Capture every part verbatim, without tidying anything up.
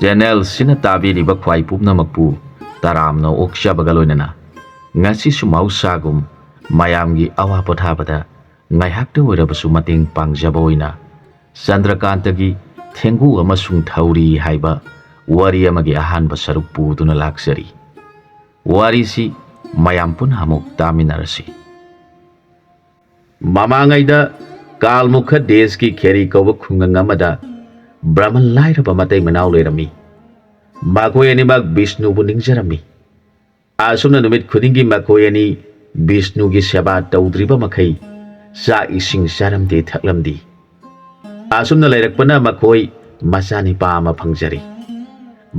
ꯆꯦꯅꯦꯜꯁꯤꯅ ꯇꯥꯕꯤꯔꯤꯕ ꯈ꯭ꯋꯥꯏ ꯄꯨꯝꯅꯃꯛꯄꯨ ꯇꯔꯥꯝꯅ ꯑꯣꯛꯆꯕꯒ ꯂꯣꯏꯅꯅ ꯉꯁꯤꯁꯨ ꯃꯍꯧꯁꯥꯒꯨꯝ ꯃꯌꯥꯝꯒꯤ ꯑꯋꯥ ꯄꯣꯊꯥꯕꯗ ꯉꯥꯏꯍꯥꯛꯇ ꯑꯣꯏꯔꯕꯁꯨ ꯃꯇꯦꯡ ꯄꯥꯡꯖꯕ ꯑꯣꯏꯅ ꯆꯟꯗ꯭ꯔꯀꯥꯟꯇꯒꯤ ꯊꯦꯡꯒꯨ ꯑꯃꯁꯨꯡ ꯊꯧꯔꯤ ꯍꯥꯏꯕ ꯋꯥꯔꯤ ꯑꯃꯒꯤ ꯑꯍꯥꯟꯕ ꯁꯔꯨꯛ ꯄꯨꯗꯨꯅ ꯂꯥꯛꯆꯔꯤ꯫ ꯋꯥꯔꯤꯁꯤ ꯃꯌꯥꯝ ꯄꯨꯟꯅ ꯑꯃꯨꯛ ꯇꯥꯃꯤꯟꯅꯔꯁꯤ꯫ ꯃꯃꯥꯡꯉꯩꯗ ꯀꯥꯜꯃꯨꯈ ꯗꯦꯁꯀꯤ ꯈꯦꯔꯤ ꯀꯧꯕ ꯈꯨꯡꯒꯪ ꯑꯃꯗ ꯕ꯭ꯔꯍꯃꯟ ꯂꯥꯏꯔꯕ ꯃꯇꯩ ꯃꯅꯥꯎ ꯂꯩꯔꯝꯃꯤ꯫ ꯃꯈꯣꯏ ꯑꯅꯤꯃꯛ ꯕꯤꯁꯅꯨꯕꯨ ꯅꯤꯡꯖꯔꯝꯃꯤ꯫ ꯑꯁꯨꯝꯅ ꯅꯨꯃꯤꯠ ꯈꯨꯗꯤꯡꯒꯤ ꯃꯈꯣꯏ ꯑꯅꯤ ꯕꯤꯁꯅꯨꯒꯤ ꯁꯦꯕꯥ ꯇꯧꯗ꯭ꯔꯤꯕ ꯃꯈꯩ ꯆꯥꯛ ꯏꯁꯤꯡ ꯆꯥꯔꯝꯗꯦ, ꯊꯛꯂꯝꯗꯦ꯫ ꯑꯁꯨꯝꯅ ꯂꯩꯔꯛꯄꯅ ꯃꯈꯣꯏ ꯃꯆꯥꯅꯤꯄꯥ ꯑꯃ ꯐꯪꯖꯔꯤ꯫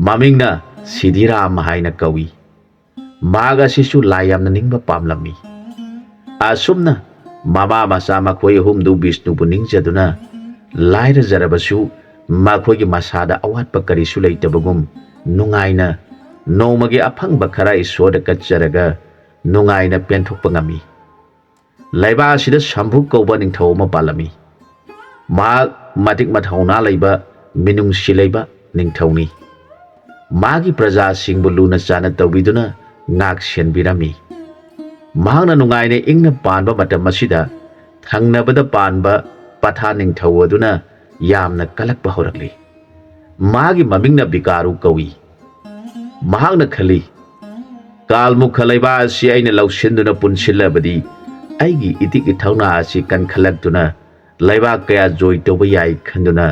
ꯃꯃꯤꯡꯅ ꯁꯤꯗꯤꯔꯥꯝ ꯍꯥꯏꯅ ꯀꯧꯏ꯫ ꯃꯍꯥꯛ ꯑꯁꯤꯁꯨ ꯂꯥꯏ ꯌꯥꯝꯅ ꯅꯤꯡꯕ ꯄꯥꯝꯂꯝꯃꯤ꯫ ꯑꯁꯨꯝꯅ ꯃꯃꯥ ꯃꯆꯥ ꯃꯈꯣꯏ ꯑꯍꯨꯝꯗꯨ ꯕꯤꯁꯅꯨꯕꯨ ꯅꯤꯡꯖꯗꯨꯅ ꯂꯥꯏꯔꯖꯔꯕꯁꯨ ꯃꯈꯣꯏꯒꯤ ꯃꯁꯥꯗ ꯑꯋꯥꯠꯄ ꯀꯔꯤꯁꯨ ꯂꯩꯇꯕꯒꯨꯝ ꯅꯨꯡꯉꯥꯏꯅ ꯅꯣꯡꯃꯒꯤ ꯑꯐꯪꯕ ꯈꯔ ꯏꯁꯣꯔꯗ ꯀꯠꯆꯔꯒ ꯅꯨꯡꯉꯥꯏꯅ ꯄꯦꯟꯊꯣꯛꯄ ꯉꯝꯃꯤ꯫ ꯂꯩꯕꯥꯛ ꯑꯁꯤꯗ ꯁꯝꯚꯨ ꯀꯧꯕ ꯅꯤꯡꯊꯧ ꯑꯃ ꯄꯥꯜꯂꯝꯃꯤ꯫ ꯃꯍꯥꯛ ꯃꯇꯤꯛ ꯃꯊꯧꯅꯥ ꯂꯩꯕ, ꯃꯤꯅꯨꯡꯁꯤ ꯂꯩꯕ ꯅꯤꯡꯊꯧꯅꯤ꯫ ꯃꯥꯒꯤ ꯄ꯭ꯔꯖꯥꯁꯤꯡꯕꯨ ꯂꯨꯅ ꯆꯥꯟꯅ ꯇꯧꯕꯤꯗꯨꯅ ꯉꯥꯛ ꯁꯦꯟꯕꯤꯔꯝꯃꯤ꯫ ꯃꯍꯥꯛꯅ ꯅꯨꯡꯉꯥꯏꯅ ꯏꯪꯅ ꯄꯥꯟꯕ ꯃꯇꯝ ꯑꯁꯤꯗ ꯊꯪꯅꯕꯗ ꯄꯥꯟꯕ ꯄꯊꯥ ꯅꯤꯡꯊꯧ ꯑꯗꯨꯅ ꯌꯥꯝꯅ ꯀꯜꯂꯛꯄ ꯍꯧꯔꯛꯂꯤ꯫ ꯃꯥꯒꯤ ꯃꯃꯤꯡꯅ ꯕꯤꯀꯥꯔꯨ ꯀꯧꯏ꯫ ꯃꯍꯥꯛꯅ ꯈꯜꯂꯤ, "ꯀꯥꯜꯃꯨꯈ ꯂꯩꯕꯥꯛ ꯑꯁꯤ ꯑꯩꯅ ꯂꯧꯁꯤꯟꯗꯨꯅ ꯄꯨꯟꯁꯤꯜꯂꯕꯗꯤ ꯑꯩꯒꯤ ꯏꯇꯤꯛ ꯏꯊꯧꯅꯥ ꯑꯁꯤ ꯀꯟꯈꯠꯂꯛꯇꯨꯅ ꯂꯩꯕꯥꯛ ꯀꯌꯥ ꯖꯣꯏ ꯇꯧꯕ ꯌꯥꯏ" ꯈꯟꯗꯨꯅ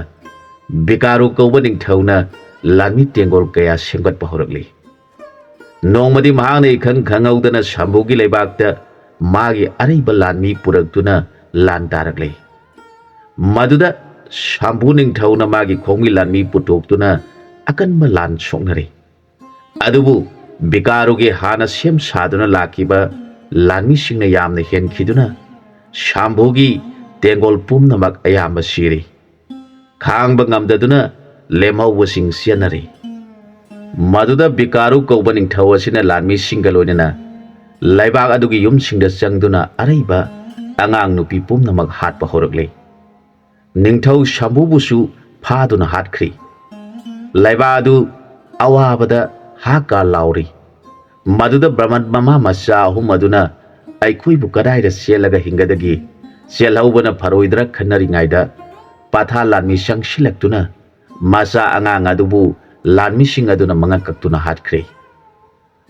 ꯕꯤꯀꯥꯔꯨ ꯀꯧꯕ ꯅꯤꯡꯊꯧꯅ ꯂꯥꯟꯃꯤ ꯇꯦꯡꯒꯣꯜ ꯀꯌꯥ ꯁꯦꯝꯒꯠꯄ ꯍꯧꯔꯛꯂꯤ꯫ ꯅꯣꯡꯃꯗꯤ ꯃꯍꯥꯛꯅ ꯏꯈꯪ ꯈꯪꯍꯧꯗꯅ ꯁꯝꯚꯨꯒꯤ ꯂꯩꯕꯥꯛꯇ ꯃꯥꯒꯤ ꯑꯔꯩꯕ ꯂꯥꯟꯃꯤ ꯄꯨꯔꯛꯇꯨꯅ ꯂꯥꯟ ꯇꯥꯔꯛꯂꯦ꯫ ꯃꯗꯨꯗ ꯁꯝꯚꯨ ꯅꯤꯡꯊꯧꯅ ꯃꯥꯒꯤ ꯈꯣꯡꯒꯤ ꯂꯥꯟꯃꯤ ꯄꯨꯊꯣꯛꯇꯨꯅ ꯑꯀꯟꯕ ꯂꯥꯟ ꯁꯣꯛꯅꯔꯦ꯫ ꯑꯗꯨꯕꯨ ꯕꯤꯀꯥꯔꯨꯒꯤ ꯍꯥꯟꯅ ꯁꯦꯝ ꯁꯥꯗꯨꯅ ꯂꯥꯛꯈꯤꯕ ꯂꯥꯟꯃꯤꯁꯤꯡꯅ ꯌꯥꯝꯅ ꯍꯦꯟꯈꯤꯗꯨꯅ ꯁꯝꯚꯨꯒꯤ ꯇꯦꯡꯒꯣꯜ ꯄꯨꯝꯅꯃꯛ ꯑꯌꯥꯝꯕ ꯁꯤꯔꯤ꯫ ꯈꯥꯡꯕ ꯉꯝꯗꯗꯨꯅ ꯂꯦꯝꯍꯧꯕꯁꯤꯡ ꯆꯦꯟꯅꯔꯤ꯫ ꯃꯗꯨꯗ ꯕꯤꯀꯥꯔꯨ ꯀꯧꯕ ꯅꯤꯡꯊꯧ ꯑꯁꯤꯅ ꯂꯥꯟꯃꯤꯁꯤꯡꯒ ꯂꯣꯏꯅꯅ ꯂꯩꯕꯥꯛ ꯑꯗꯨꯒꯤ ꯌꯨꯝꯁꯤꯡꯗ ꯆꯪꯗꯨꯅ ꯑꯔꯩꯕ ꯑꯉꯥꯡ ꯅꯨꯄꯤ ꯄꯨꯝꯅꯃꯛ ꯍꯥꯠꯄ ꯍꯧꯔꯛꯂꯤ꯫ ꯅꯤꯡꯊꯧ ꯁꯝꯚꯨꯕꯨꯁꯨ ꯐꯥꯗꯨꯅ ꯍꯥꯠꯈ꯭ꯔꯤ꯫ ꯂꯩꯕꯥꯛ ꯑꯗꯨ ꯑꯋꯥꯕꯗ ꯍꯥꯀꯥ ꯂꯥꯎꯔꯤ꯫ ꯃꯗꯨꯗ ꯕ꯭ꯔꯍꯃꯟ ꯃꯃꯥ ꯃꯆꯥ ꯑꯍꯨꯝ ꯑꯗꯨꯅ ꯑꯩꯈꯣꯏꯕꯨ ꯀꯗꯥꯏꯗ ꯆꯦꯜꯂꯒ ꯍꯤꯡꯒꯗꯒꯦ? ꯆꯦꯜꯍꯧꯕꯅ ꯐꯔꯣꯏꯗ꯭ꯔꯥ ꯈꯟꯅꯔꯤꯉꯩꯗ ꯄꯊꯥ ꯂꯥꯟꯃꯤ ꯆꯪꯁꯤꯜꯂꯛꯇꯨꯅ ꯃꯆꯥ ꯑꯉꯥꯡ ꯑꯗꯨꯕꯨ ꯂꯥꯟꯃꯤꯁꯤꯡ ꯑꯗꯨꯅ ꯃꯉꯛ ꯀꯛꯇꯨꯅ ꯍꯥꯠꯈ꯭ꯔꯦ꯫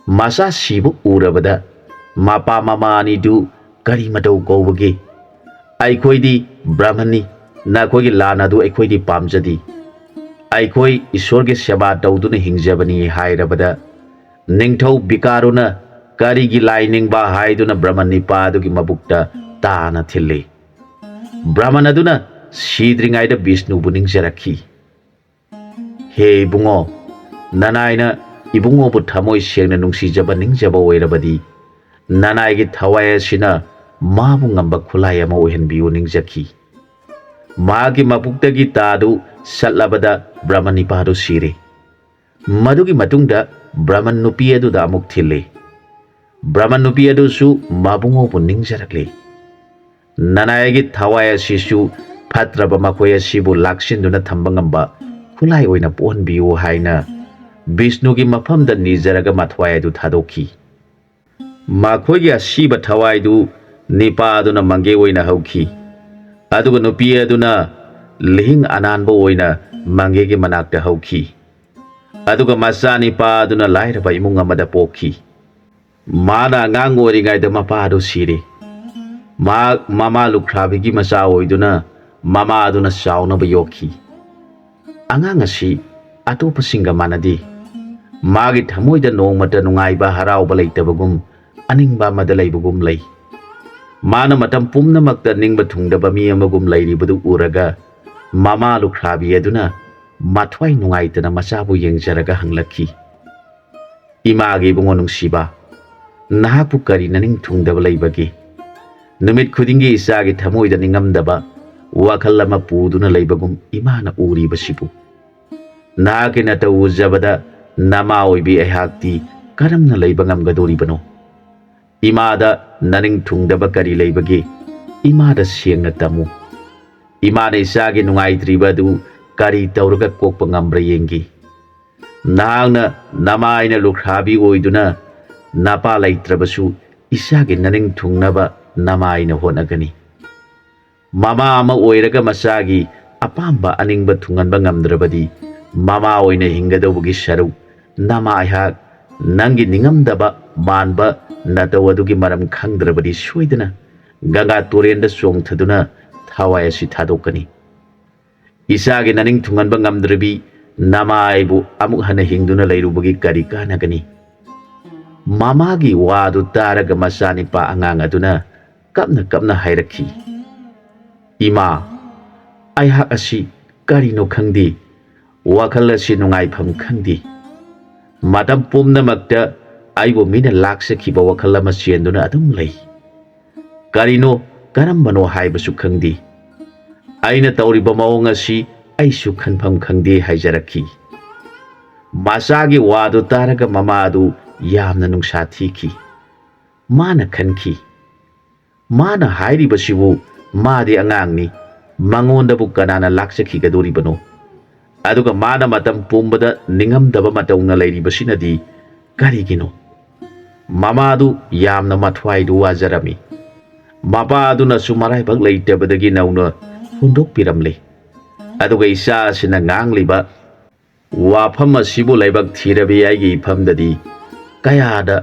ꯃꯆꯥ ꯁꯤꯕ ꯎꯔꯕꯗ ꯃꯄꯥ ꯃꯃꯥ ꯑꯅꯤꯗꯨ ꯀꯔꯤ ꯃꯇꯧ ꯀꯧꯕꯒꯦ? "ꯑꯩꯈꯣꯏꯗꯤ ꯕ꯭ꯔꯍꯃꯟꯅꯤ, ꯅꯈꯣꯏꯒꯤ ꯂꯥꯟ ꯑꯗꯨ ꯑꯩꯈꯣꯏꯗꯤ ꯄꯥꯝꯖꯗꯦ꯫ ꯑꯩꯈꯣꯏ ꯏꯁꯣꯔꯒꯤ ꯁꯦꯕꯥ ꯇꯧꯗꯨꯅ ꯍꯤꯡꯖꯕꯅꯤ" ꯍꯥꯏꯔꯕꯗ, ꯅꯤꯡꯊꯧ ꯕꯤꯀꯥꯔꯨꯅ "ꯀꯔꯤꯒꯤ ꯂꯥꯏ ꯅꯤꯡꯕ?" ꯍꯥꯏꯗꯨꯅ ꯕ꯭ꯔꯍꯃꯟ ꯅꯤꯄꯥ ꯑꯗꯨꯒꯤ ꯃꯕꯨꯛꯇ ꯇꯥꯅ ꯊꯤꯜꯂꯤ꯫ ꯕ꯭ꯔꯍꯃꯟ ꯑꯗꯨꯅ ꯁꯤꯗ꯭ꯔꯤꯉꯩꯗ ꯕꯤꯁꯅꯨꯕꯨ ꯅꯤꯡꯖꯔꯛꯈꯤ꯫ "ꯍꯦ ꯏꯕꯨꯡꯉꯣ, ꯅꯅꯥꯏꯅ ꯏꯕꯨꯡꯉꯣꯕꯨ ꯊꯃꯣꯏ ꯁꯦꯡꯅ ꯅꯨꯡꯁꯤꯖꯕ ꯅꯤꯡꯖꯕ ꯑꯣꯏꯔꯕꯗꯤ, ꯅꯅꯥꯏꯒꯤ ꯊꯋꯥꯏ ꯑꯁꯤꯅ ꯃꯥꯕꯨ ꯉꯝꯕ ꯈꯨꯠꯂꯥꯏ ꯑꯃ ꯑꯣꯏꯍꯟꯕꯤꯌꯨ" ꯅꯤꯡꯖꯈꯤ꯫ ꯃꯍꯥꯛꯀꯤ ꯃꯄꯨꯛꯇꯒꯤ ꯇꯥꯗꯨ ꯁꯠꯂꯕꯗ ꯕ꯭ꯔꯍꯃꯟ ꯅꯤꯄꯥꯗꯨ ꯁꯤꯔꯦ꯫ ꯃꯗꯨꯒꯤ ꯃꯇꯨꯡꯗ ꯕ꯭ꯔꯍꯃꯟ ꯅꯨꯄꯤ ꯑꯗꯨꯗ ꯑꯃꯨꯛ ꯊꯤꯜꯂꯤ꯫ ꯕ꯭ꯔꯍꯃꯟ ꯅꯨꯄꯤ ꯑꯗꯨꯁꯨ ꯃꯕꯨꯡꯉꯣꯕꯨ ꯅꯤꯡꯖꯔꯛꯂꯤ꯫ "ꯅꯅꯥꯏꯒꯤ ꯊꯋꯥꯏ ꯑꯁꯤꯁꯨ ꯐꯠꯇ꯭ꯔꯕ ꯃꯈꯣꯏ ꯑꯁꯤꯕꯨ ꯂꯥꯛꯁꯤꯟꯗꯨꯅ ꯊꯝꯕ ꯉꯝꯕ ꯈꯨꯠꯂꯥꯏ ꯑꯣꯏꯅ ꯄꯣꯛꯍꯟꯕꯤꯌꯨ" ꯍꯥꯏꯅ ꯕꯤꯁꯅꯨꯒꯤ ꯃꯐꯝꯗ ꯅꯤꯖꯔꯒ ꯃꯊ꯭ꯋꯥꯏ ꯑꯗꯨ ꯊꯥꯗꯣꯛꯈꯤ꯫ ꯃꯈꯣꯏꯒꯤ ꯑꯁꯤꯕ ꯊꯋꯥꯏꯗꯨ ꯅꯤꯄꯥ ꯑꯗꯨꯅ ꯃꯪꯒꯦ ꯑꯣꯏꯅ ꯍꯧꯈꯤ, ꯑꯗꯨꯒ ꯅꯨꯄꯤ ꯑꯗꯨꯅ ꯂꯤꯍꯤꯡ ꯑꯅꯥꯟꯕ ꯑꯣꯏꯅ ꯃꯪꯒꯦꯒꯤ ꯃꯅꯥꯛꯇ ꯍꯧꯈꯤ꯫ ꯑꯗꯨꯒ ꯃꯆꯥ ꯅꯤꯄꯥ ꯑꯗꯨꯅ ꯂꯥꯏꯔꯕ ꯏꯃꯨꯡ ꯑꯃꯗ ꯄꯣꯛꯈꯤ꯫ ꯃꯥꯅ ꯑꯉꯥꯡ ꯑꯣꯏꯔꯤꯉꯩꯗ ꯃꯄꯥ ꯑꯗꯨ ꯁꯤꯔꯦ꯫ ꯃꯍꯥꯛ ꯃꯃꯥ ꯂꯨꯈ꯭ꯔꯥꯕꯤꯒꯤ ꯃꯆꯥ ꯑꯣꯏꯗꯨꯅ ꯃꯃꯥ ꯑꯗꯨꯅ ꯆꯥꯎꯅꯕ ꯌꯣꯛꯈꯤ꯫ ꯑꯉꯥꯡ ꯑꯁꯤ ꯑꯇꯣꯞꯄꯁꯤꯡꯒ ꯃꯥꯟꯅꯗꯦ꯫ ꯃꯥꯒꯤ ꯊꯃꯣꯏꯗ ꯅꯣꯡꯃꯇ ꯅꯨꯡꯉꯥꯏꯕ ꯍꯔꯥꯎꯕ ꯂꯩꯇꯕꯒꯨꯝ, ꯑꯅꯤꯡꯕ ꯑꯃꯗ ꯂꯩꯕꯒꯨꯝ ꯂꯩ꯫ ꯃꯥꯅ ꯃꯇꯝ ꯄꯨꯝꯅꯃꯛꯇ ꯅꯤꯡꯕ ꯊꯨꯡꯗꯕ ꯃꯤ ꯑꯃꯒꯨꯝ ꯂꯩꯔꯤꯕꯗꯨ ꯎꯔꯒ ꯃꯃꯥ ꯂꯨꯈ꯭ꯔꯥꯕꯤ ꯑꯗꯨꯅ ꯃꯊ꯭ꯋꯥꯏ ꯅꯨꯡꯉꯥꯏꯇꯅ ꯃꯆꯥꯕꯨ ꯌꯦꯡꯖꯔꯒ ꯍꯪꯂꯛꯈꯤ, "ꯏꯃꯥꯒꯤ ꯏꯕꯨꯡꯉꯣ ꯅꯨꯡꯁꯤꯕ, ꯅꯍꯥꯛꯄꯨ ꯀꯔꯤ ꯅꯅꯤꯡ ꯊꯨꯡꯗꯕ ꯂꯩꯕꯒꯦ? ꯅꯨꯃꯤꯠ ꯈꯨꯗꯤꯡꯒꯤ ꯏꯆꯥꯒꯤ ꯊꯃꯣꯏꯗ ꯅꯤꯡꯉꯝꯗꯕ ꯋꯥꯈꯜ ꯑꯃ ꯄꯨꯗꯨꯅ ꯂꯩꯕꯒꯨꯝ ꯏꯃꯥꯅ ꯎꯔꯤꯕꯁꯤꯕꯨ? ꯅꯍꯥꯛꯀꯤ ꯅꯇꯧ ꯎꯖꯕꯗ ꯅꯃꯥ ꯑꯣꯏꯕꯤ ꯑꯩꯍꯥꯛꯇꯤ ꯀꯔꯝꯅ ꯂꯩꯕ ꯉꯝꯒꯗꯣꯔꯤꯕꯅꯣ? ꯏꯃꯥꯗ ꯅꯅꯤꯡ ꯊꯨꯡꯗꯕ ꯀꯔꯤ ꯂꯩꯕꯒꯦ? ꯏꯃꯥꯗ ꯁꯦꯡꯅ ꯇꯝꯃꯨ꯫ ꯏꯃꯥꯅ ꯏꯆꯥꯒꯤ ꯅꯨꯡꯉꯥꯏꯇ꯭ꯔꯤꯕ ꯑꯗꯨ ꯀꯔꯤ ꯇꯧꯔꯒ ꯀꯣꯛꯄ ꯉꯝꯕ꯭ꯔꯥ ꯌꯦꯡꯒꯦ꯫ ꯅꯍꯥꯛꯅ ꯅꯃꯥꯏꯅ ꯂꯨꯈ꯭ꯔꯥꯕꯤ ꯑꯣꯏꯗꯨꯅ ꯅꯄꯥ ꯂꯩꯇ꯭ꯔꯕꯁꯨ ꯏꯆꯥꯒꯤ ꯅꯅꯤꯡ ꯊꯨꯡꯅꯕ ꯅꯃꯥꯏꯅ ꯍꯣꯠꯅꯒꯅꯤ꯫ ꯃꯃꯥ ꯑꯃ ꯑꯣꯏꯔꯒ ꯃꯆꯥꯒꯤ ꯑꯄꯥꯝꯕ ꯑꯅꯤꯡꯕ ꯊꯨꯡꯍꯟꯕ ꯉꯝꯗ꯭ꯔꯕꯗꯤ ꯃꯃꯥ ꯑꯣꯏꯅ ꯍꯤꯡꯒꯗꯧꯕꯒꯤ ꯁꯔꯨꯛ ꯅꯃꯥ ꯑꯩꯍꯥꯛ ꯅꯪꯒꯤ ꯅꯤꯡꯉꯝꯗꯕ ꯃꯥꯟꯕ ꯅꯇꯧ ꯑꯗꯨꯒꯤ ꯃꯔꯝ ꯈꯪꯗ꯭ꯔꯕꯗꯤ ꯁꯣꯏꯗꯅ ꯒꯪꯒꯥ ꯇꯨꯔꯦꯟꯗ ꯆꯣꯡꯊꯗꯨꯅ ꯊꯋꯥꯏ ꯑꯁꯤ ꯊꯥꯗꯣꯛꯀꯅꯤ꯫ ꯏꯆꯥꯒꯤ ꯅꯅꯤꯡ ꯊꯨꯡꯍꯟꯕ ꯉꯝꯗ꯭ꯔꯕꯤ ꯅꯃꯥꯏꯕꯨ ꯑꯃꯨꯛ ꯍꯟꯅ ꯍꯤꯡꯗꯨꯅ ꯂꯩꯔꯨꯕꯒꯤ ꯀꯔꯤ ꯀꯥꯟꯅꯒꯅꯤ? ꯃꯃꯥꯒꯤ ꯋꯥꯗꯨ ꯇꯥꯔꯒ ꯃꯆꯥꯅꯤꯄꯥ ꯑꯉꯥꯡ ꯑꯗꯨꯅ ꯀꯞꯅ ꯀꯞꯅ ꯍꯥꯏꯔꯛꯈꯤ, "ꯏꯃꯥ, ꯑꯩꯍꯥꯛ ꯑꯁꯤ ꯀꯔꯤꯅꯣ ꯈꯪꯗꯦ, ꯋꯥꯈꯜ ꯑꯁꯤ ꯅꯨꯡꯉꯥꯏꯐꯝ ꯈꯪꯗꯦ꯫ ꯃꯇꯝ ꯄꯨꯝꯅꯃꯛꯇ ꯑꯩꯕꯨ ꯃꯤꯅ ꯂꯥꯛꯆꯈꯤꯕ ꯋꯥꯈꯜ ꯑꯃ ꯆꯦꯟꯗꯨꯅ ꯑꯗꯨꯝ ꯂꯩ꯫ ꯀꯔꯤꯅꯣ, ꯀꯔꯝꯕꯅꯣ ꯍꯥꯏꯕꯁꯨ ꯈꯪꯗꯦ꯫ ꯑꯩꯅ ꯇꯧꯔꯤꯕ ꯃꯑꯣꯡ ꯑꯁꯤ ꯑꯩꯁꯨ ꯈꯟꯐꯝ ꯈꯪꯗꯦ" ꯍꯥꯏꯖꯔꯛꯈꯤ꯫ ꯃꯆꯥꯒꯤ ꯋꯥꯗꯨ ꯇꯥꯔꯒ ꯃꯃꯥ ꯑꯗꯨ ꯌꯥꯝꯅ ꯅꯨꯡꯁꯥ ꯊꯤꯈꯤ꯫ ꯃꯥꯅ ꯈꯟꯈꯤ, "ꯃꯥꯅ ꯍꯥꯏꯔꯤꯕꯁꯤꯕꯨ, ꯃꯥꯗꯤ ꯑꯉꯥꯡꯅꯤ, ꯃꯉꯣꯟꯗꯕꯨ ꯀꯅꯥꯅ ꯂꯥꯛꯆꯈꯤꯒꯗꯣꯔꯤꯕꯅꯣ? ꯑꯗꯨꯒ ꯃꯥꯅ ꯃꯇꯝ ꯄꯨꯝꯕꯗ ꯅꯤꯡꯉꯝꯗꯕ ꯃꯇꯧꯅ ꯂꯩꯔꯤꯕꯁꯤꯅꯗꯤ ꯀꯔꯤꯒꯤꯅꯣ?" ꯃꯃꯥꯗꯨ ꯌꯥꯝꯅ ꯃꯊ꯭ꯋꯥꯏꯗꯨ ꯋꯥꯖꯔꯝꯃꯤ꯫ ꯃꯄꯥ ꯑꯗꯨꯅꯁꯨ ꯃꯔꯥꯏꯕꯛ ꯂꯩꯇꯕꯗꯒꯤ ꯅꯧꯅ ꯍꯨꯟꯗꯣꯛꯄꯤꯔꯝꯂꯦ꯫ ꯑꯗꯨꯒ ꯏꯆꯥ ꯑꯁꯤꯅ ꯉꯥꯡꯂꯤꯕ ꯋꯥꯐꯝ ꯑꯁꯤꯕꯨ ꯂꯥꯏꯕꯛ ꯊꯤꯔꯕꯤ ꯑꯩꯒꯤ ꯏꯐꯝꯗꯗꯤ ꯀꯌꯥꯗ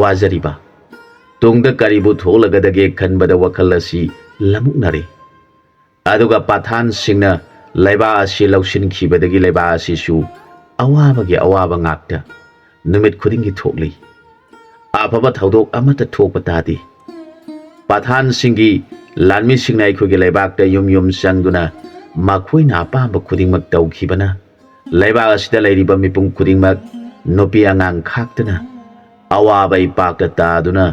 ꯋꯥꯖꯔꯤꯕ, ꯇꯨꯡꯗ ꯀꯔꯤꯕꯨ ꯊꯣꯛꯂꯒꯗꯒꯦ ꯈꯟꯕꯗ ꯋꯥꯈꯜ ꯑꯁꯤ ꯂꯃꯨꯛꯅꯔꯦ꯫ ꯑꯗꯨꯒ ꯄꯊꯥꯟꯁꯤꯡꯅ ꯂꯩꯕꯥꯛ ꯑꯁꯤ ꯂꯧꯁꯤꯟꯈꯤꯕꯗꯒꯤ ꯂꯩꯕꯥꯛ ꯑꯁꯤꯁꯨ ꯑꯋꯥꯕꯒꯤ ꯑꯋꯥꯕ ꯉꯥꯛꯇ ꯅꯨꯃꯤꯠ ꯈꯨꯗꯤꯡꯒꯤ ꯊꯣꯛꯂꯤ꯫ ꯑꯐꯕ ꯊꯧꯗꯣꯛ ꯑꯃꯠꯇ ꯊꯣꯛꯄ ꯇꯥꯗꯦ꯫ ꯄꯊꯥꯟꯁꯤꯡꯒꯤ ꯂꯥꯟꯃꯤꯁꯤꯡꯅ ꯑꯩꯈꯣꯏꯒꯤ ꯂꯩꯕꯥꯛꯇ ꯌꯨꯝ ꯌꯨꯝ ꯆꯪꯗꯨꯅ ꯃꯈꯣꯏꯅ ꯑꯄꯥꯝꯕ ꯈꯨꯗꯤꯡꯃꯛ ꯇꯧꯈꯤꯕꯅ ꯂꯩꯕꯥꯛ ꯑꯁꯤꯗ ꯂꯩꯔꯤꯕ ꯃꯤꯄꯨꯝ ꯈꯨꯗꯤꯡꯃꯛ ꯅꯨꯄꯤ ꯑꯉꯥꯡ ꯈꯥꯛꯇꯅ ꯑꯋꯥꯕ ꯏꯄꯥꯛꯇ ꯇꯥꯗꯨꯅ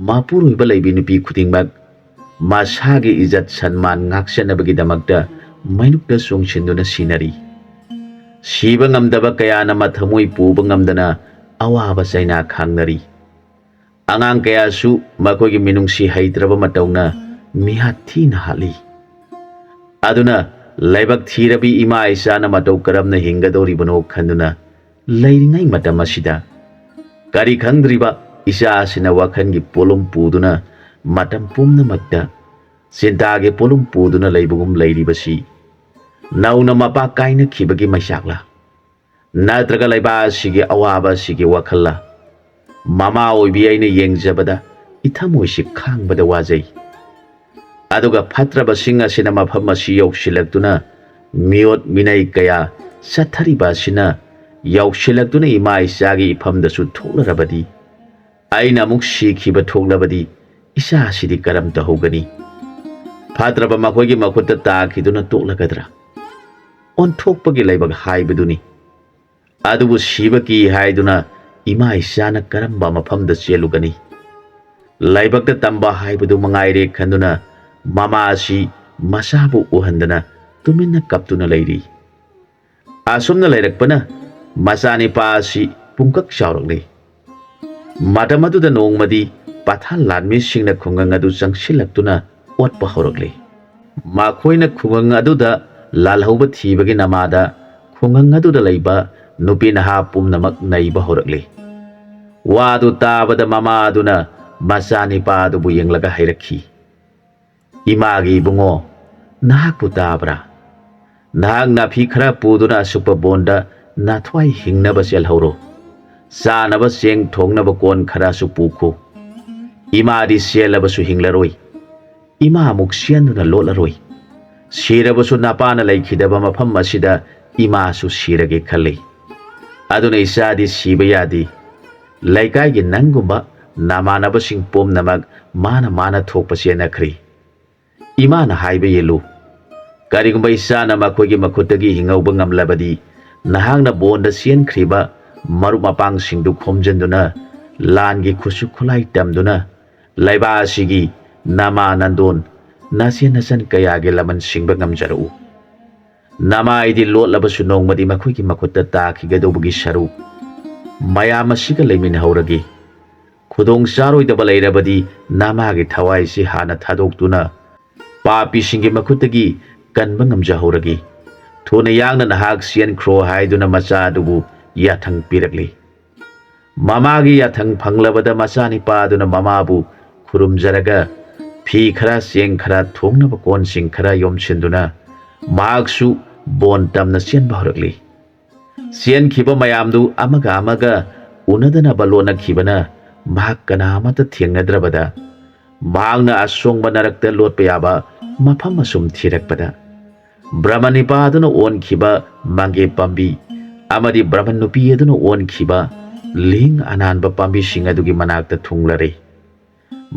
ꯃꯄꯨꯔꯣꯏꯕ ꯂꯩꯕꯤ ꯅꯨꯄꯤ ꯈꯨꯗꯤꯡꯃꯛ ꯃꯁꯥꯒꯤ ꯏꯖꯠ ꯁꯟꯃꯥꯟ ꯉꯥꯛꯆꯅꯕꯒꯤꯗꯃꯛꯇ ꯃꯩꯅꯨꯡꯗ ꯆꯣꯡꯁꯤꯟꯗꯨꯅ ꯁꯤꯅꯔꯤ꯫ ꯁꯤꯕ ꯉꯝꯗꯕ ꯀꯌꯥꯅ ꯃꯊꯃꯣꯏ ꯄꯨꯕ ꯉꯝꯗꯅ ꯑꯋꯥꯕ ꯆꯩꯅꯥ ꯈꯥꯡꯅꯔꯤ꯫ ꯑꯉꯥꯡ ꯀꯌꯥꯁꯨ ꯃꯈꯣꯏꯒꯤ ꯃꯤꯅꯨꯡꯁꯤ ꯍꯩꯇ꯭ꯔꯕ ꯃꯇꯧꯅ ꯃꯤꯍꯥꯠ ꯊꯤꯅ ꯍꯥꯠꯂꯤ꯫ ꯑꯗꯨꯅ ꯂꯥꯏꯕꯛ ꯊꯤꯔꯕꯤ ꯏꯃꯥ ꯏꯆꯥꯅ ꯃꯇꯧ ꯀꯔꯝꯅ ꯍꯤꯡꯒꯗꯧꯔꯤꯕꯅꯣ ꯈꯟꯗꯨꯅ ꯂꯩꯔꯤꯉꯩ ꯃꯇꯝ ꯑꯁꯤꯗ, ꯀꯔꯤ ꯈꯪꯗ꯭ꯔꯤꯕ ꯏꯆꯥ ꯑꯁꯤꯅ ꯋꯥꯈꯜꯒꯤ ꯄꯣꯠꯂꯨꯝ ꯄꯨꯗꯨꯅ ꯃꯇꯝ ꯄꯨꯝꯅꯃꯛꯇ ꯆꯤꯟꯇꯥꯒꯤ ꯄꯣꯠꯂꯨꯝ ꯄꯨꯗꯨꯅ ꯂꯩꯕꯒꯨꯝ ꯂꯩꯔꯤꯕꯁꯤ ꯅꯧꯅ ꯃꯄꯥ ꯀꯥꯏꯅꯈꯤꯕꯒꯤ ꯃꯩꯆꯥꯛꯂꯥ? ꯅꯠꯇ꯭ꯔꯒ ꯂꯩꯕꯥꯛ ꯑꯁꯤꯒꯤ ꯑꯋꯥꯕ ꯑꯁꯤꯒꯤ ꯋꯥꯈꯜꯂ? ꯃꯃꯥ ꯑꯣꯏꯕꯤ ꯑꯩꯅ ꯌꯦꯡꯖꯕꯗ ꯏꯊꯃꯣꯏꯁꯤ ꯈꯥꯡꯕꯗ ꯋꯥꯖꯩ꯫ ꯑꯗꯨꯒ ꯐꯠꯇ꯭ꯔꯕꯁꯤꯡ ꯑꯁꯤꯅ ꯃꯐꯝ ꯑꯁꯤ ꯌꯧꯁꯤꯜꯂꯛꯇꯨꯅ ꯃꯤꯑꯣꯠ ꯃꯤꯅꯩ ꯀꯌꯥ ꯆꯠꯊꯔꯤꯕ ꯑꯁꯤꯅ ꯌꯧꯁꯤꯜꯂꯛꯇꯨꯅ ꯏꯃꯥ ꯏꯆꯥꯒꯤ ꯏꯐꯝꯗꯁꯨ ꯊꯣꯛꯂꯔꯕꯗꯤ, ꯑꯩꯅ ꯑꯃꯨꯛ ꯁꯤꯈꯤꯕ ꯊꯣꯛꯂꯕꯗꯤ ꯏꯆꯥ ꯑꯁꯤꯗꯤ ꯀꯔꯝ ꯇꯧꯍꯧꯒꯅꯤ? ꯐꯠꯇ꯭ꯔꯕ ꯃꯈꯣꯏꯒꯤ ꯃꯈꯨꯠꯇ ꯇꯥꯈꯤꯗꯨꯅ ꯇꯣꯛꯂꯒꯗ꯭ꯔꯥ? ꯑꯣꯟꯊꯣꯛꯄꯒꯤ ꯂꯩꯕꯛ ꯍꯥꯏꯕꯗꯨꯅꯤ꯫ ꯑꯗꯨꯕꯨ ꯁꯤꯕ ꯀꯤ ꯍꯥꯏꯗꯨꯅ ꯏꯃꯥ ꯏꯆꯥꯅ ꯀꯔꯝꯕ ꯃꯐꯝꯗ ꯆꯦꯜꯂꯨꯒꯅꯤ? ꯂꯥꯏꯕꯛꯇ ꯇꯝꯕ ꯍꯥꯏꯕꯗꯨ ꯃꯉꯥꯏꯔꯦ ꯈꯟꯗꯨꯅ ꯃꯃꯥ ꯑꯁꯤ ꯃꯆꯥꯕꯨ ꯎꯍꯟꯗꯅ ꯇꯨꯃꯤꯟꯅ ꯀꯞꯇꯨꯅ ꯂꯩꯔꯤ꯫ ꯑꯁꯨꯝꯅ ꯂꯩꯔꯛꯄꯅ ꯃꯆꯥꯅꯤꯄꯥ ꯑꯁꯤ ꯄꯨꯡꯀꯛ ꯆꯥꯎꯔꯛꯂꯤ꯫ ꯃꯇꯝ ꯑꯗꯨꯗ ꯅꯣꯡꯃꯗꯤ ꯄꯊꯥ ꯂꯥꯟꯃꯤꯁꯤꯡꯅ ꯈꯨꯡꯒꯪ ꯑꯗꯨ ꯆꯪꯁꯤꯜꯂꯛꯇꯨꯅ ꯑꯣꯠꯄ ꯍꯧꯔꯛꯂꯤ꯫ ꯃꯈꯣꯏꯅ ꯈꯨꯡꯒꯪ ꯑꯗꯨꯗ ꯂꯥꯜꯍꯧꯕ ꯊꯤꯕꯒꯤ ꯅꯃꯥꯗ ꯈꯨꯡꯒꯪ ꯑꯗꯨꯗ ꯂꯩꯕ ꯅꯨꯄꯤ ꯅꯍꯥ ꯄꯨꯝꯅꯃꯛ ꯅꯩꯕ ꯍꯧꯔꯛꯂꯤ꯫ ꯋꯥꯗꯨ ꯇꯥꯕꯗ ꯃꯃꯥ ꯑꯗꯨꯅ ꯃꯆꯥꯅꯤꯄꯥ ꯑꯗꯨꯕꯨ ꯌꯦꯡꯂꯒ ꯍꯥꯏꯔꯛꯈꯤ, "ꯏꯃꯥꯒꯤ ꯏꯕꯨꯡꯉꯣ, ꯅꯍꯥꯛꯄꯨ ꯇꯥꯕ꯭ꯔꯥ? ꯅꯍꯥꯛ ꯅꯥꯐꯤ ꯈꯔ ꯄꯨꯗꯨꯅ ꯑꯁꯨꯛꯄ ꯕꯣꯟꯗ ꯅꯥꯊ꯭ꯋꯥꯏ ꯍꯤꯡꯅꯕ ꯆꯦꯜꯍꯧꯔꯣ꯫ ꯆꯥꯅꯕ ꯆꯦꯡ ꯊꯣꯡꯅꯕ ꯀꯣꯟ ꯈꯔꯁꯨ ꯄꯨꯈꯣ꯫ ꯏꯃꯥꯗꯤ ꯆꯦꯜꯂꯕꯁꯨ ꯍꯤꯡꯂꯔꯣꯏ꯫ ꯏꯃꯥ ꯑꯃꯨꯛ ꯆꯦꯟꯗꯨꯅ ꯂꯣꯠꯂꯔꯣꯏ꯫ ꯁꯤꯔꯕꯁꯨ ꯅꯄꯥꯅ ꯂꯩꯈꯤꯗꯕ ꯃꯐꯝ ꯑꯁꯤꯗ ꯏꯃꯥꯁꯨ ꯁꯤꯔꯒꯦ ꯈꯜꯂꯤ꯫ ꯑꯗꯨꯅ ꯏꯆꯥꯗꯤ ꯁꯤꯕ ꯌꯥꯗꯦ꯫ ꯂꯩꯀꯥꯏꯒꯤ ꯅꯪꯒꯨꯝꯕ ꯅꯃꯥꯟꯅꯕꯁꯤꯡ ꯄꯨꯝꯅꯃꯛ ꯃꯥꯅ ꯃꯥꯅ ꯊꯣꯛꯄ ꯆꯦꯟꯅꯈ꯭ꯔꯦ꯫ ꯏꯃꯥꯅ ꯍꯥꯏꯕ ꯏꯜꯂꯨ꯫ ꯀꯔꯤꯒꯨꯝꯕ ꯏꯆꯥꯅ ꯃꯈꯣꯏꯒꯤ ꯃꯈꯨꯠꯇꯒꯤ ꯍꯤꯡꯍꯧꯕ ꯉꯝꯂꯕꯗꯤ, ꯅꯍꯥꯛꯅ ꯕꯣꯟꯗ ꯆꯦꯟꯈ꯭ꯔꯤꯕ ꯃꯔꯨꯞ ꯃꯄꯥꯡꯁꯤꯡꯗꯨ ꯈꯣꯝꯖꯤꯟꯗꯨꯅ ꯂꯥꯟꯒꯤ ꯈꯨꯠꯁꯨ ꯈꯨꯠꯂꯥꯏ ꯇꯝꯗꯨꯅ ꯂꯩꯕꯥꯛ ꯑꯁꯤꯒꯤ ꯅꯃꯥ ꯅꯟꯗꯣꯟ, ꯅꯆꯦ ꯅꯆꯟ ꯀꯌꯥꯒꯤ ꯂꯃꯟ ꯁꯤꯡꯕ ꯉꯝꯖꯔꯛꯎ꯫ ꯅꯃꯥꯏꯗꯤ ꯂꯣꯠꯂꯕꯁꯨ ꯅꯣꯡꯃꯗꯤ ꯃꯈꯣꯏꯒꯤ ꯃꯈꯨꯠꯇ ꯇꯥꯈꯤꯒꯗꯧꯕꯒꯤ ꯁꯔꯨꯛ ꯃꯌꯥꯝ ꯑꯁꯤꯒ ꯂꯩꯃꯤꯟꯅꯍꯧꯔꯒꯦ꯫ ꯈꯨꯗꯣꯡ ꯆꯥꯔꯣꯏꯗꯕ ꯂꯩꯔꯕꯗꯤ ꯅꯃꯥꯒꯤ ꯊꯋꯥꯏꯁꯤ ꯍꯥꯟꯅ ꯊꯥꯗꯣꯛꯇꯨꯅ ꯄꯥꯄꯤꯁꯤꯡꯒꯤ ꯃꯈꯨꯠꯇꯒꯤ ꯀꯟꯕ ꯉꯝꯖꯍꯧꯔꯒꯦ꯫ ꯊꯨꯅ ꯌꯥꯡꯅ ꯅꯍꯥꯛ ꯆꯦꯟꯈ꯭ꯔꯣ" ꯍꯥꯏꯗꯨꯅ ꯃꯆꯥ ꯑꯗꯨꯕꯨ ꯌꯥꯊꯪ ꯄꯤꯔꯛꯂꯤ꯫ ꯃꯃꯥꯒꯤ ꯌꯥꯊꯪ ꯐꯪꯂꯕꯗ ꯃꯆꯥꯅꯤꯄꯥ ꯑꯗꯨꯅ ꯃꯃꯥꯕꯨ ꯈꯨꯔꯨꯝꯖꯔꯒ ꯐꯤ ꯈꯔ, ꯆꯦꯡ ꯈꯔ, ꯊꯣꯡꯅꯕ ꯀꯣꯟꯁꯤꯡ ꯈꯔ ꯌꯣꯝꯁꯤꯟꯗꯨꯅ ꯃꯍꯥꯛꯁꯨ ꯕꯣꯟ ꯇꯝꯅ ꯆꯦꯟꯕ ꯍꯧꯔꯛꯂꯤ꯫ ꯆꯦꯟꯈꯤꯕ ꯃꯌꯥꯝꯗꯨ ꯑꯃꯒ ꯑꯃꯒ ꯎꯅꯗꯅꯕ ꯂꯣꯠꯅꯈꯤꯕꯅ ꯃꯍꯥꯛ ꯀꯅꯥ ꯑꯃꯠꯇ ꯊꯦꯡꯅꯗ꯭ꯔꯕꯗ, ꯃꯍꯥꯛꯅ ꯑꯁꯣꯡꯕ ꯅꯔꯛꯇ ꯂꯣꯠꯄ ꯌꯥꯕ ꯃꯐꯝ ꯑꯁꯨꯝ ꯊꯤꯔꯛꯄꯗ, ꯕ꯭ꯔꯍꯃꯟ ꯅꯤꯄꯥ ꯑꯗꯨꯅ ꯑꯣꯟꯈꯤꯕ ꯃꯪꯒꯦ ꯄꯥꯝꯕꯤ ꯑꯃꯗꯤ ꯕ꯭ꯔꯍꯃꯟ ꯅꯨꯄꯤ ꯑꯗꯨꯅ ꯑꯣꯟꯈꯤꯕ ꯂꯤꯡ ꯑꯅꯥꯟꯕ ꯄꯥꯝꯕꯤꯁꯤꯡ ꯑꯗꯨꯒꯤ ꯃꯅꯥꯛꯇ ꯊꯨꯡꯂꯔꯦ꯫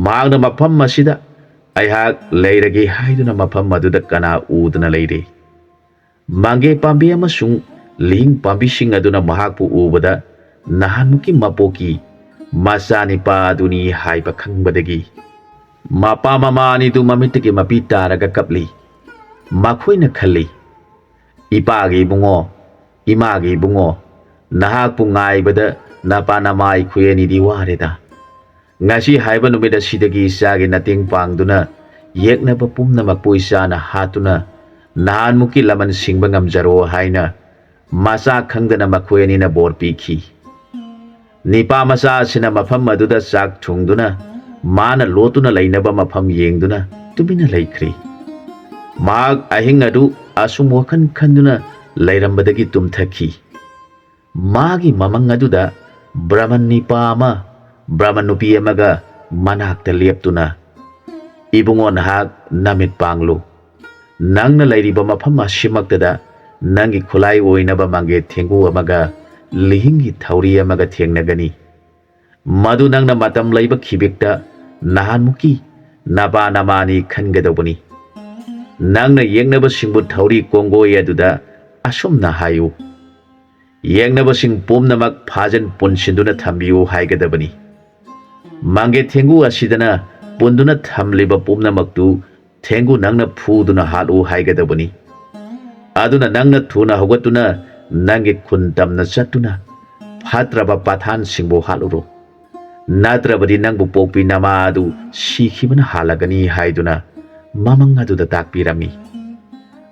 ꯃꯍꯥꯛꯅ ꯃꯐꯝ ꯑꯁꯤꯗ ꯑꯩꯍꯥꯛ ꯂꯩꯔꯒꯦ ꯍꯥꯏꯗꯨꯅ ꯃꯐꯝ ꯑꯗꯨꯗ ꯀꯅꯥ ꯎꯗꯅ ꯂꯩꯔꯦ꯫ ꯃꯪꯒꯦ ꯄꯥꯝꯕꯤ ꯑꯃꯁꯨꯡ ꯂꯤꯡ ꯄꯥꯝꯕꯤꯁꯤꯡ ꯑꯗꯨꯅ ꯃꯍꯥꯛꯄꯨ ꯎꯕꯗ ꯅꯍꯥꯟꯃꯨꯛꯀꯤ ꯃꯄꯣꯛꯀꯤ ꯃꯆꯥꯅꯤꯄꯥ ꯑꯗꯨꯅꯤ ꯍꯥꯏꯕ ꯈꯪꯕꯗꯒꯤ ꯃꯄꯥ ꯃꯃꯥ ꯑꯅꯤꯗꯨ ꯃꯃꯤꯠꯇꯒꯤ ꯃꯄꯤ ꯇꯥꯔꯒ ꯀꯞꯂꯤ꯫ ꯃꯈꯣꯏꯅ ꯈꯜꯂꯤ, "ꯏꯄꯥꯒꯤ ꯏꯕꯨꯡꯉꯣ, ꯏꯃꯥꯒꯤ ꯏꯕꯨꯡꯉꯣ, ꯅꯍꯥꯛꯄꯨ ꯉꯥꯏꯕꯗ ꯅꯄꯥ ꯅꯃꯥ ꯑꯩꯈꯣꯏ ꯑꯅꯤꯗꯤ ꯋꯥꯔꯦꯗ꯫ ꯉꯁꯤ ꯍꯥꯏꯕ ꯅꯨꯃꯤꯠ ꯑꯁꯤꯗꯒꯤ ꯏꯆꯥꯒꯤ ꯃꯇꯦꯡ ꯄꯥꯡꯗꯨꯅ ꯌꯦꯛꯅꯕ ꯄꯨꯝꯅꯃꯛꯄꯨ ꯏꯆꯥꯅ ꯍꯥꯠꯇꯨꯅ ꯅꯍꯥꯟꯃꯨꯛꯀꯤ ꯂꯃꯟ ꯁꯤꯡꯕ ꯉꯝꯖꯔꯣ" ꯍꯥꯏꯅ ꯃꯆꯥ ꯈꯪꯗꯅ ꯃꯈꯣꯏ ꯑꯅꯤꯅ ꯕꯣꯔ ꯄꯤꯈꯤ꯫ ꯅꯤꯄꯥ ꯃꯆꯥ ꯑꯁꯤꯅ ꯃꯐꯝ ꯑꯗꯨꯗ ꯆꯥꯛ ꯊꯣꯡꯗꯨꯅ ꯃꯥꯅ ꯂꯣꯠꯇꯨꯅ ꯂꯩꯅꯕ ꯃꯐꯝ ꯌꯦꯡꯗꯨꯅ ꯇꯨꯃꯤꯟꯅ ꯂꯩꯈ꯭ꯔꯤ꯫ ꯃꯍꯥꯛ ꯑꯍꯤꯡ ꯑꯗꯨ ꯑꯁꯨꯝ ꯋꯥꯈꯜ ꯈꯟꯗꯨꯅ ꯂꯩꯔꯝꯕꯗꯒꯤ ꯇꯨꯝꯊꯈꯤ꯫ ꯃꯥꯒꯤ ꯃꯃꯪ ꯑꯗꯨꯗ ꯕ꯭ꯔꯍꯃꯟ ꯅꯤꯄꯥ ꯑꯃ ꯕ꯭ꯔꯍꯃꯟ ꯅꯨꯄꯤ ꯑꯃꯒ ꯃꯅꯥꯛꯇ ꯂꯦꯞꯇꯨꯅ, "ꯏꯕꯨꯡꯉꯣ, ꯅꯍꯥꯛ ꯅꯃꯤꯠ ꯄꯥꯡꯂꯨ꯫ ꯅꯪꯅ ꯂꯩꯔꯤꯕ ꯃꯐꯝ ꯑꯁꯤꯃꯛꯇꯗ ꯅꯪꯒꯤ ꯈꯨꯠꯂꯥꯏ ꯑꯣꯏꯅꯕ ꯃꯪꯒꯦ ꯊꯦꯡꯒꯨ ꯑꯃꯒ ꯂꯤꯍꯤꯡꯒꯤ ꯊꯧꯔꯤ ꯑꯃꯒ ꯊꯦꯡꯅꯒꯅꯤ꯫ ꯃꯗꯨ ꯅꯪꯅ ꯃꯇꯝ ꯂꯩꯕ ꯈꯤꯕꯤꯛꯇ ꯅꯍꯥꯟꯃꯨꯛꯀꯤ ꯅꯄꯥ ꯅꯃꯥꯅꯤ ꯈꯟꯒꯗꯧꯕꯅꯤ꯫ ꯅꯪꯅ ꯌꯦꯛꯅꯕꯁꯤꯡꯕꯨ ꯊꯧꯔꯤ ꯀꯣꯡꯒꯣꯏ ꯑꯗꯨꯗ ꯑꯁꯨꯝꯅ ꯍꯥꯏꯌꯨ, 'ꯌꯦꯛꯅꯕꯁꯤꯡ ꯄꯨꯝꯅꯃꯛ ꯐꯥꯖꯤꯟ ꯄꯨꯟꯁꯤꯟꯗꯨꯅ ꯊꯝꯕꯤꯌꯨ' ꯍꯥꯏꯒꯗꯕꯅꯤ꯫ ꯃꯪꯒꯦ ꯊꯦꯡꯒꯨ ꯑꯁꯤꯗꯅ ꯄꯨꯟꯗꯨꯅ ꯊꯝꯂꯤꯕ ꯄꯨꯝꯅꯃꯛꯇꯨ ꯊꯦꯡꯒꯨ ꯅꯪꯅ ꯐꯨꯗꯨꯅ ꯍꯥꯠꯂꯨ ꯍꯥꯏꯒꯗꯕꯅꯤ꯫ ꯑꯗꯨꯅ ꯅꯪꯅ ꯊꯨꯅ ꯍꯧꯒꯠꯇꯨꯅ ꯅꯪꯒꯤ ꯈꯨꯟ ꯇꯝꯅ ꯆꯠꯇꯨꯅ ꯐꯠꯇ꯭ꯔꯕ ꯄꯊꯥꯟꯁꯤꯡꯕꯨ ꯍꯥꯠꯂꯨꯔꯣ꯫ ꯅꯠꯇ꯭ꯔꯕꯗꯤ ꯅꯪꯕꯨ ꯄꯣꯛꯄꯤ ꯅꯃꯥ ꯑꯗꯨ ꯁꯤꯈꯤꯕꯅ ꯍꯥꯜꯂꯒꯅꯤ" ꯍꯥꯏꯗꯨꯅ ꯃꯃꯪ ꯑꯗꯨꯗ ꯇꯥꯛꯄꯤꯔꯝꯃꯤ꯫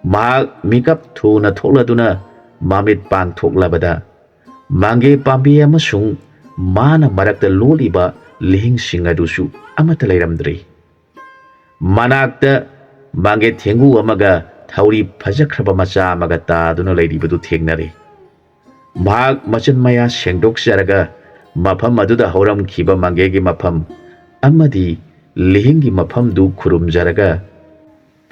ꯃꯍꯥꯛ ꯃꯤꯀꯞ ꯊꯨꯅ ꯊꯣꯛꯂꯗꯨꯅ ꯃꯃꯤꯠ ꯄꯥꯡꯊꯣꯛꯂꯕꯗ ꯃꯪꯒꯦ ꯄꯥꯝꯕꯤ ꯑꯃꯁꯨꯡ ꯃꯥꯅ ꯃꯔꯛꯇ ꯂꯣꯠꯂꯤꯕ ꯂꯤꯍꯤꯡꯁꯤꯡ ꯑꯗꯨꯁꯨ ꯑꯃꯠꯇ ꯂꯩꯔꯝꯗ꯭ꯔꯤ꯫ ꯃꯅꯥꯛꯇ ꯃꯪꯒꯦ ꯊꯦꯡꯒꯨ ꯑꯃꯒ ꯊꯧꯔꯤ ꯐꯖꯈ꯭ꯔꯕ ꯃꯆꯥ ꯑꯃꯒ ꯇꯥꯗꯨꯅ ꯂꯩꯔꯤꯕꯗꯨ ꯊꯦꯡꯅꯔꯦ꯫ ꯃꯍꯥꯛ ꯃꯆꯤꯟ ꯃꯌꯥ ꯁꯦꯡꯗꯣꯛꯆꯔꯒ ꯃꯐꯝ ꯑꯗꯨꯗ ꯍꯧꯔꯝꯈꯤꯕ ꯃꯪꯒꯦꯒꯤ ꯃꯐꯝ ꯑꯃꯗꯤ ꯂꯤꯍꯤꯡꯒꯤ ꯃꯐꯝꯗꯨ ꯈꯨꯔꯨꯝꯖꯔꯒ,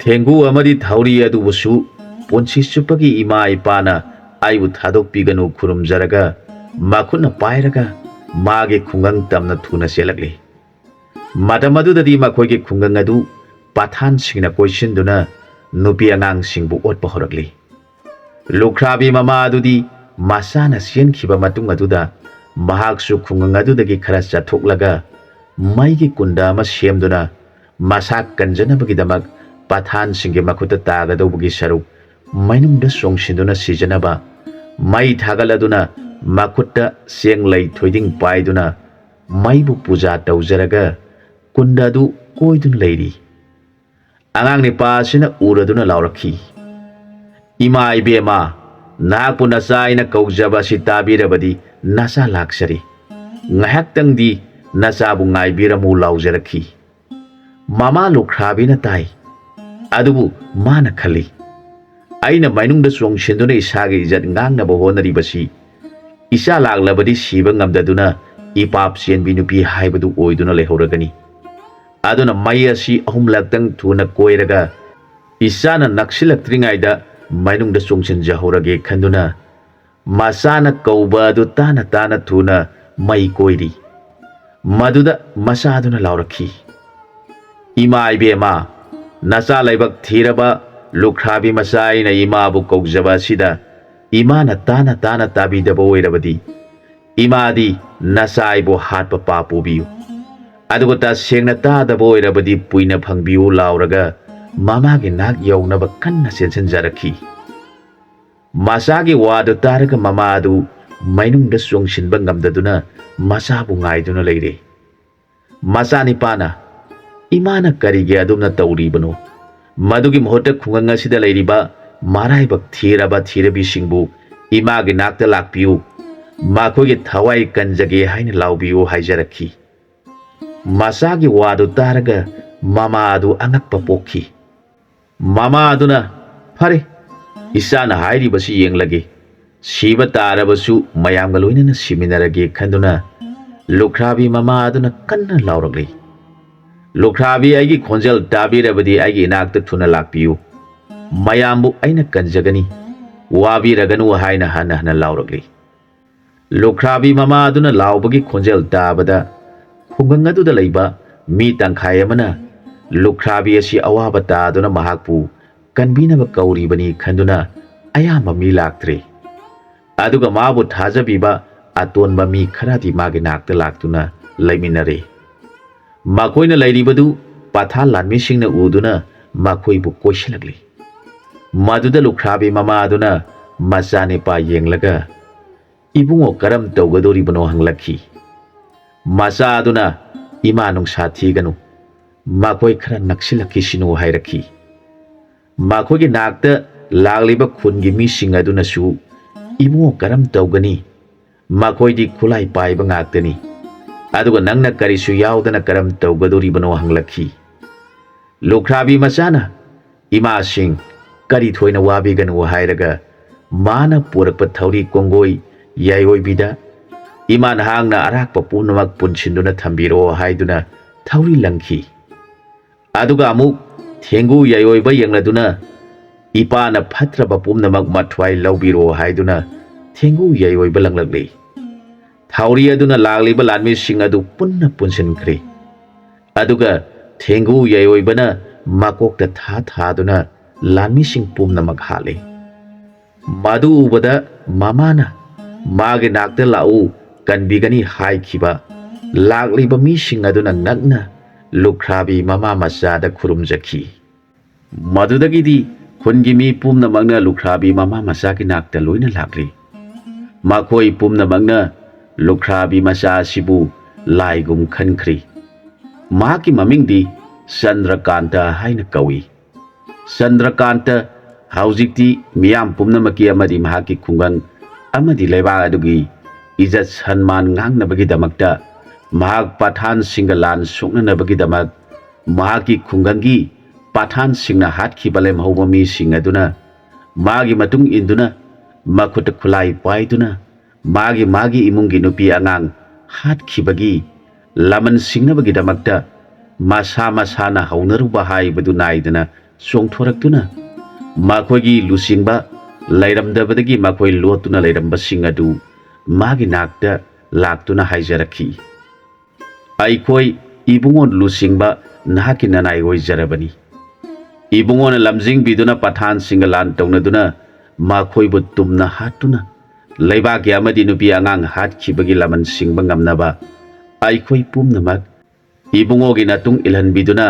ꯊꯦꯡꯒꯨ ꯑꯃꯗꯤ ꯊꯧꯔꯤ ꯑꯗꯨꯕꯨꯁꯨ ꯄꯨꯟꯁꯤ ꯆꯨꯞꯄꯒꯤ ꯏꯃꯥ ꯏꯄꯥꯅ ꯑꯩꯕꯨ ꯊꯥꯗꯣꯛꯄꯤꯒꯅꯨ ꯈꯨꯔꯨꯝꯖꯔꯒ ꯃꯈꯨꯠꯅ ꯄꯥꯏꯔꯒ ꯃꯥꯒꯤ ꯈꯨꯡꯒꯪ ꯇꯝꯅ ꯊꯨꯅ ꯆꯦꯜꯂꯛꯂꯤ꯫ ꯃꯇꯝ ꯑꯗꯨꯗꯗꯤ ꯃꯈꯣꯏꯒꯤ ꯈꯨꯡꯒꯪ ꯑꯗꯨ ꯄꯊꯥꯟꯁꯤꯡꯅ ꯀꯣꯏꯁꯤꯟꯗꯨꯅ ꯅꯨꯄꯤ ꯑꯉꯥꯡꯁꯤꯡꯕꯨ ꯑꯣꯠꯄ ꯍꯧꯔꯛꯂꯤ꯫ ꯂꯨꯈ꯭ꯔꯥꯕꯤ ꯃꯃꯥ ꯑꯗꯨꯗꯤ ꯃꯆꯥꯅ ꯆꯦꯟꯈꯤꯕ ꯃꯇꯨꯡ ꯑꯗꯨꯗ ꯃꯍꯥꯛꯁꯨ ꯈꯨꯡꯒꯪ ꯑꯗꯨꯗꯒꯤ ꯈꯔ ꯆꯠꯊꯣꯛꯂꯒ ꯃꯩꯒꯤ ꯀꯨꯟꯗ ꯑꯃ ꯁꯦꯝꯗꯨꯅ ꯃꯁꯥ ꯀꯟꯖꯅꯕꯒꯤꯗꯃꯛ ꯄꯊꯥꯟꯁꯤꯡꯒꯤ ꯃꯈꯨꯠꯇ ꯇꯥꯒꯗꯧꯕꯒꯤ ꯁꯔꯨꯛ ꯃꯩꯅꯨꯡꯗ ꯆꯣꯡꯁꯤꯟꯗꯨꯅ ꯁꯤꯖꯅꯕ ꯃꯩ ꯊꯥꯒꯠꯂꯗꯨꯅ ꯃꯈꯨꯠꯇ ꯆꯦꯡ ꯂꯩ ꯊꯣꯏꯗꯤꯡ ꯄꯥꯏꯗꯨꯅ ꯃꯩꯕꯨ ꯄꯨꯖꯥ ꯇꯧꯖꯔꯒ ꯀꯨꯟꯗ ꯑꯗꯨ ꯀꯣꯏꯗꯨꯅ ꯂꯩꯔꯤ꯫ ꯑꯉꯥꯡ ꯅꯤꯄꯥ ꯑꯁꯤꯅ ꯎꯔꯗꯨꯅ ꯂꯥꯎꯔꯛꯈꯤ, "ꯏꯃꯥ ꯏꯕꯦꯝꯃ, ꯅꯍꯥꯛꯄꯨ ꯅꯆꯥ ꯑꯩꯅ ꯀꯧꯖꯕ ꯑꯁꯤ ꯇꯥꯕꯤꯔꯕꯗꯤ ꯅꯆꯥ ꯂꯥꯛꯆꯔꯤ꯫ ꯉꯥꯏꯍꯥꯛꯇꯪꯗꯤ ꯅꯆꯥꯕꯨ ꯉꯥꯏꯕꯤꯔꯝꯃꯨ" ꯂꯥꯎꯖꯔꯛꯈꯤ꯫ ꯃꯃꯥ ꯂꯨꯈ꯭ꯔꯥꯕꯤꯅ ꯇꯥꯏ꯫ ꯑꯗꯨꯕꯨ ꯃꯥꯅ ꯈꯜꯂꯤ, "ꯑꯩꯅ ꯃꯅꯨꯡꯗ ꯆꯣꯡꯁꯤꯟꯗꯨꯅ ꯏꯁꯥꯒꯤ ꯏꯖꯠ ꯉꯥꯛꯅꯕ ꯍꯣꯠꯅꯔꯤꯕꯁꯤ ꯏꯆꯥ ꯂꯥꯛꯂꯕꯗꯤ ꯁꯤꯕ ꯉꯝꯗꯗꯨꯅ ꯏꯄꯥꯞ ꯆꯦꯟꯕꯤ ꯅꯨꯄꯤ ꯍꯥꯏꯕꯗꯨ ꯑꯣꯏꯗꯨꯅ ꯂꯩꯍꯧꯔꯒꯅꯤ꯫ ꯑꯗꯨꯅ ꯃꯩ ꯑꯁꯤ ꯑꯍꯨꯝꯂꯛꯇꯪ ꯊꯨꯅ ꯀꯣꯏꯔꯒ ꯏꯆꯥꯅ ꯅꯛꯁꯤꯜꯂꯛꯇ꯭ꯔꯤꯉꯩꯗ ꯃꯅꯨꯡꯗ ꯆꯣꯡꯁꯤꯟꯖꯍꯧꯔꯒꯦ" ꯈꯟꯗꯨꯅ ꯃꯆꯥꯅ ꯀꯧꯕ ꯑꯗꯨ ꯇꯥꯅ ꯇꯥꯅ ꯊꯨꯅ ꯃꯩ ꯀꯣꯏꯔꯤ꯫ ꯃꯗꯨꯗ ꯃꯆꯥꯗꯨꯅ ꯂꯥꯎꯔꯛꯈꯤ, "ꯏꯃꯥ ꯏꯕꯦꯝꯃ, ꯅꯆꯥ ꯂꯥꯏꯕꯛ ꯊꯤꯔꯕ ꯂꯨꯈ꯭ꯔꯥꯕꯤ ꯃꯆꯥ ꯑꯩꯅ ꯏꯃꯥꯕꯨ ꯀꯧꯖꯕ ꯑꯁꯤꯗ ꯏꯃꯥꯅ ꯇꯥꯅ ꯇꯥꯅ ꯇꯥꯕꯤꯗꯕ ꯑꯣꯏꯔꯕꯗꯤ, ꯏꯃꯥꯗꯤ ꯅꯆꯥ ꯑꯩꯕꯨ ꯍꯥꯠꯄ ꯄꯥꯞ ꯄꯨꯕꯤꯌꯨ꯫ ꯑꯗꯨꯒ ꯇꯁꯦꯡꯅ ꯇꯥꯗꯕ ꯑꯣꯏꯔꯕꯗꯤ ꯄꯨꯏꯅ ꯐꯪꯕꯤꯌꯨ" ꯂꯥꯎꯔꯒ ꯃꯃꯥꯒꯤ ꯅꯥꯛ ꯌꯧꯅꯕ ꯀꯟꯅ ꯆꯦꯟꯁꯤꯟꯖꯔꯛꯈꯤ꯫ ꯃꯆꯥꯒꯤ ꯋꯥꯗꯨ ꯇꯥꯔꯒ ꯃꯃꯥ ꯑꯗꯨ ꯃꯅꯨꯡꯗ ꯆꯣꯡꯁꯤꯟꯕ ꯉꯝꯗꯗꯨꯅ ꯃꯆꯥꯕꯨ ꯉꯥꯏꯗꯨꯅ ꯂꯩꯔꯦ꯫ ꯃꯆꯥꯅꯤꯄꯥꯅ, "ꯏꯃꯥꯅ ꯀꯔꯤꯒꯤ ꯑꯗꯨꯝꯅ ꯇꯧꯔꯤꯕꯅꯣ? ꯃꯗꯨꯒꯤ ꯃꯍꯨꯠꯇ ꯈꯨꯡꯒꯪ ꯑꯁꯤꯗ ꯂꯩꯔꯤꯕ ꯃꯔꯥꯏꯕꯛ ꯊꯤꯔꯕ ꯊꯤꯔꯕꯤꯁꯤꯡꯕꯨ ꯏꯃꯥꯒꯤ ꯅꯥꯛꯇ ꯂꯥꯛꯄꯤꯌꯨ, ꯃꯈꯣꯏꯒꯤ ꯊꯋꯥꯏ ꯀꯟꯖꯒꯦ ꯍꯥꯏꯅ ꯂꯥꯎꯕꯤꯌꯨ ꯍꯥꯏꯖꯔꯛꯈꯤ꯫ ꯃꯆꯥꯒꯤ ꯋꯥꯗꯨ ꯇꯥꯔꯒ ꯃꯃꯥ ꯑꯗꯨ ꯑꯉꯛꯄ ꯄꯣꯛꯈꯤ꯫ ꯃꯃꯥ ꯑꯗꯨꯅ, "ꯐꯔꯦ, ꯏꯆꯥꯅ ꯍꯥꯏꯔꯤꯕꯁꯤ ꯌꯦꯡꯂꯒꯦ, ꯁꯤꯕ ꯇꯥꯔꯕꯁꯨ ꯃꯌꯥꯝꯒ ꯂꯣꯏꯅꯅ ꯁꯤꯃꯤꯟꯅꯔꯒꯦ" ꯈꯟꯗꯨꯅ ꯂꯨꯈ꯭ꯔꯥꯕꯤ ꯃꯃꯥ ꯑꯗꯨꯅ ꯀꯟꯅ ꯂꯥꯎꯔꯛꯂꯤ꯫ "ꯂꯨꯈ꯭ꯔꯥꯕꯤ, ꯑꯩꯒꯤ ꯈꯣꯟꯖꯦꯜ ꯇꯥꯕꯤꯔꯕꯗꯤ ꯑꯩꯒꯤ ꯏꯅꯥꯛꯇ ꯊꯨꯅ ꯂꯥꯛꯄꯤꯌꯨ, ꯃꯌꯥꯝꯕꯨ ꯑꯩꯅ ꯀꯟꯖꯒꯅꯤ, ꯋꯥꯕꯤꯔꯒꯅꯨ" ꯍꯥꯏꯅ ꯍꯟꯅ ꯍꯟꯅ ꯂꯥꯎꯔꯛꯂꯤ꯫ ꯂꯨꯈ꯭ꯔꯥꯕꯤ ꯃꯃꯥ ꯑꯗꯨꯅ ꯂꯥꯎꯕꯒꯤ ꯈꯣꯟꯖꯦꯜ ꯇꯥꯕꯗ ꯈꯨꯡꯒꯪ ꯑꯗꯨꯗ ꯂꯩꯕ ꯃꯤ ꯇꯪꯈꯥꯏ ꯑꯃꯅ ꯂꯨꯈ꯭ꯔꯥꯕꯤ ꯑꯁꯤ ꯑꯋꯥꯕ ꯇꯥꯗꯨꯅ ꯃꯍꯥꯛꯄꯨ ꯀꯟꯕꯤꯅꯕ ꯀꯧꯔꯤꯕꯅꯤ ꯈꯟꯗꯨꯅ ꯑꯌꯥꯝꯕ ꯃꯤ ꯂꯥꯛꯇ꯭ꯔꯦ꯫ ꯑꯗꯨꯒ ꯃꯥꯕꯨ ꯊꯥꯖꯕꯤꯕ ꯑꯇꯣꯟꯕ ꯃꯤ ꯈꯔꯗꯤ ꯃꯥꯒꯤ ꯅꯥꯛꯇ ꯂꯥꯛꯇꯨꯅ ꯂꯩꯃꯤꯟꯅꯔꯦ꯫ ꯃꯈꯣꯏꯅ ꯂꯩꯔꯤꯕꯗꯨ ꯄꯊꯥ ꯂꯥꯟꯃꯤꯁꯤꯡꯅ ꯎꯗꯨꯅ ꯃꯈꯣꯏꯕꯨ ꯀꯣꯏꯁꯤꯜꯂꯛꯂꯤ꯫ ꯃꯗꯨꯗ ꯂꯨꯈ꯭ꯔꯥꯕꯤ ꯃꯃꯥ ꯑꯗꯨꯅ ꯃꯆꯥꯅꯤꯄꯥ ꯌꯦꯡꯂꯒ, "ꯏꯕꯨꯡꯉꯣ, ꯀꯔꯝ ꯇꯧꯒꯗꯧꯔꯤꯕꯅꯣ?" ꯍꯪꯂꯛꯈꯤ꯫ ꯃꯆꯥ ꯑꯗꯨꯅ, "ꯏꯃꯥ, ꯅꯨꯡꯁꯥ ꯊꯤꯒꯅꯨ, ꯃꯈꯣꯏ ꯈꯔ ꯅꯛꯁꯤꯜꯂꯛꯈꯤꯁꯤꯅꯨ" ꯍꯥꯏꯔꯛꯈꯤ꯫ ꯃꯈꯣꯏꯒꯤ ꯅꯥꯛꯇ ꯂꯥꯛꯂꯤꯕ ꯈꯨꯟꯒꯤ ꯃꯤꯁꯤꯡ ꯑꯗꯨꯅꯁꯨ, "ꯏꯕꯨꯡꯉꯣ, ꯀꯔꯝ ꯇꯧꯒꯅꯤ? ꯃꯈꯣꯏꯗꯤ ꯈꯨꯠꯂꯥꯏ ꯄꯥꯏꯕ ꯉꯥꯛꯇꯅꯤ꯫ ꯑꯗꯨꯒ ꯅꯪꯅ ꯀꯔꯤꯁꯨ ꯌꯥꯎꯗꯅ ꯀꯔꯝ ꯇꯧꯒꯗꯧꯔꯤꯕꯅꯣ?" ꯍꯪꯂꯛꯈꯤ꯫ ꯂꯨꯈ꯭ꯔꯥꯕꯤ ꯃꯆꯥꯅ, "ꯏꯃꯥꯁꯤꯡ, ꯀꯔꯤ ꯊꯣꯏꯅ ꯋꯥꯕꯤꯒꯅꯨ" ꯍꯥꯏꯔꯒ ꯃꯥꯅ ꯄꯨꯔꯛꯄ ꯊꯧꯔꯤ ꯀꯣꯡꯒꯣꯏ ꯌꯥꯏꯑꯣꯏꯕꯤꯗ ꯏꯃꯥ ꯅꯍꯥꯛꯅ ꯑꯔꯥꯛꯄ ꯄꯨꯝꯅꯃꯛ ꯄꯨꯟꯁꯤꯟꯗꯨꯅ ꯊꯝꯕꯤꯔꯛꯑꯣ ꯍꯥꯏꯗꯨꯅ ꯊꯧꯔꯤ ꯂꯪꯈꯤ꯫ ꯑꯗꯨꯒ ꯑꯃꯨꯛ ꯊꯦꯡꯒꯨ ꯌꯥꯏꯑꯣꯏꯕ ꯌꯦꯡꯂꯗꯨꯅ, "ꯏꯄꯥꯅ ꯐꯠꯇ꯭ꯔꯕ ꯄꯨꯝꯅꯃꯛ ꯃꯊ꯭ꯋꯥꯏ ꯂꯧꯕꯤꯔꯣ" ꯍꯥꯏꯗꯨꯅ ꯊꯦꯡꯒꯨ ꯌꯥꯏꯑꯣꯏꯕ ꯂꯪꯂꯛꯂꯤ꯫ ꯊꯧꯔꯤ ꯑꯗꯨꯅ ꯂꯥꯛꯂꯤꯕ ꯂꯥꯟꯃꯤꯁꯤꯡ ꯑꯗꯨ ꯄꯨꯟꯅ ꯄꯨꯟꯁꯤꯟꯈ꯭ꯔꯦ꯫ ꯑꯗꯨꯒ ꯊꯦꯡꯒꯨ ꯌꯥꯏꯑꯣꯏꯕꯅ ꯃꯀꯣꯛꯇ ꯊꯥ ꯊꯥꯗꯨꯅ ꯂꯥꯟꯃꯤꯁꯤꯡ ꯄꯨꯝꯅꯃꯛ ꯍꯥꯠꯂꯦ꯫ ꯃꯗꯨ ꯎꯕꯗ ꯃꯃꯥꯅ, "ꯃꯥꯒꯤ ꯅꯥꯛꯇ ꯂꯥꯛꯎ, ꯀꯟꯕꯤꯒꯅꯤ" ꯍꯥꯏꯈꯤꯕ ꯂꯥꯛꯂꯤꯕ ꯃꯤꯁꯤꯡ ꯑꯗꯨꯅ ꯉꯛꯅ ꯂꯨꯈ꯭ꯔꯥꯕꯤ ꯃꯃꯥ ꯃꯆꯥꯗ ꯈꯨꯔꯨꯝꯖꯈꯤ꯫ ꯃꯗꯨꯗꯒꯤꯗꯤ ꯈꯨꯟꯒꯤ ꯃꯤ ꯄꯨꯝꯅꯃꯛꯅ ꯂꯨꯈ꯭ꯔꯥꯕꯤ ꯃꯃꯥ ꯃꯆꯥꯒꯤ ꯅꯥꯛꯇ ꯂꯣꯏꯅ ꯂꯥꯛꯂꯤ꯫ ꯃꯈꯣꯏ ꯄꯨꯝꯅꯃꯛꯅ ꯂꯨꯈ꯭ꯔꯥꯕꯤ ꯃꯆꯥ ꯑꯁꯤꯕꯨ ꯂꯥꯏꯒꯨꯝ ꯈꯟꯈ꯭ꯔꯤ꯫ ꯃꯍꯥꯛꯀꯤ ꯃꯃꯤꯡꯗꯤ ꯆꯟꯗ꯭ꯔꯀꯥꯟꯇ ꯍꯥꯏꯅ ꯀꯧꯏ꯫ ꯆꯟꯗ꯭ꯔꯀꯥꯟꯇ ꯍꯧꯖꯤꯛꯇꯤ ꯃꯤꯌꯥꯝ ꯄꯨꯝꯅꯃꯛꯀꯤ ꯑꯃꯗꯤ ꯃꯍꯥꯛꯀꯤ ꯈꯨꯡꯒꯪ ꯑꯃꯗꯤ ꯂꯩꯕꯥꯛ ꯑꯗꯨꯒꯤ ꯏꯖꯠ ꯁꯟꯃꯥꯟ ꯉꯥꯛꯅꯕꯒꯤꯗꯃꯛꯇ, ꯃꯍꯥꯛ ꯄꯊꯥꯟꯁꯤꯡꯒ ꯂꯥꯟ ꯁꯣꯛꯅꯅꯕꯒꯤꯗꯃꯛ ꯃꯍꯥꯛꯀꯤ ꯈꯨꯡꯒꯪꯒꯤ ꯄꯊꯥꯟꯁꯤꯡꯅ ꯍꯥꯠꯈꯤꯕ ꯂꯦꯝꯍꯧꯕ ꯃꯤꯁꯤꯡ ꯑꯗꯨꯅ ꯃꯥꯒꯤ ꯃꯇꯨꯡ ꯏꯟꯗꯨꯅ ꯃꯈꯨꯠꯇ ꯈꯨꯠꯂꯥꯏ ꯄꯥꯏꯗꯨꯅ ꯃꯥꯒꯤ ꯃꯥꯒꯤ ꯏꯃꯨꯡꯒꯤ ꯅꯨꯄꯤ ꯑꯉꯥꯡ ꯍꯥꯠꯈꯤꯕꯒꯤ ꯂꯃꯟ ꯁꯤꯡꯅꯕꯒꯤꯗꯃꯛꯇ ꯃꯁꯥ ꯃꯁꯥꯅ ꯍꯧꯅꯔꯨꯕ ꯍꯥꯏꯕꯗꯨ ꯅꯥꯏꯗꯅ ꯆꯣꯡꯊꯣꯔꯛꯇꯨꯅ ꯃꯈꯣꯏꯒꯤ ꯂꯨꯆꯤꯡꯕ ꯂꯩꯔꯝꯗꯕꯗꯒꯤ ꯃꯈꯣꯏ ꯂꯣꯠꯇꯨꯅ ꯂꯩꯔꯝꯕꯁꯤꯡ ꯑꯗꯨ ꯃꯥꯒꯤ ꯅꯥꯛꯇ ꯂꯥꯛꯇꯨꯅ ꯍꯥꯏꯖꯔꯛꯈꯤ, "ꯑꯩꯈꯣꯏ ꯏꯕꯨꯡꯉꯣ ꯂꯨꯆꯤꯡꯕ ꯅꯍꯥꯛꯀꯤ ꯅꯅꯥꯏ ꯑꯣꯏꯖꯔꯕꯅꯤ꯫ ꯏꯕꯨꯡꯉꯣꯅ ꯂꯝꯖꯤꯡꯕꯤꯗꯨꯅ ꯄꯊꯥꯟꯁꯤꯡꯒ ꯂꯥꯟ ꯇꯧꯅꯗꯨꯅ ꯃꯈꯣꯏꯕꯨ ꯇꯨꯝꯅ ꯍꯥꯠꯇꯨꯅ ꯂꯩꯕꯥꯛꯀꯤ ꯑꯃꯗꯤ ꯅꯨꯄꯤ ꯑꯉꯥꯡ ꯍꯥꯠꯈꯤꯕꯒꯤ ꯂꯃꯟ ꯁꯤꯡꯕ ꯉꯝꯅꯕ ꯑꯩꯈꯣꯏ ꯄꯨꯝꯅꯃꯛ ꯏꯕꯨꯡꯉꯣꯒꯤ ꯅꯇꯨꯡ ꯏꯜꯍꯟꯕꯤꯗꯨꯅ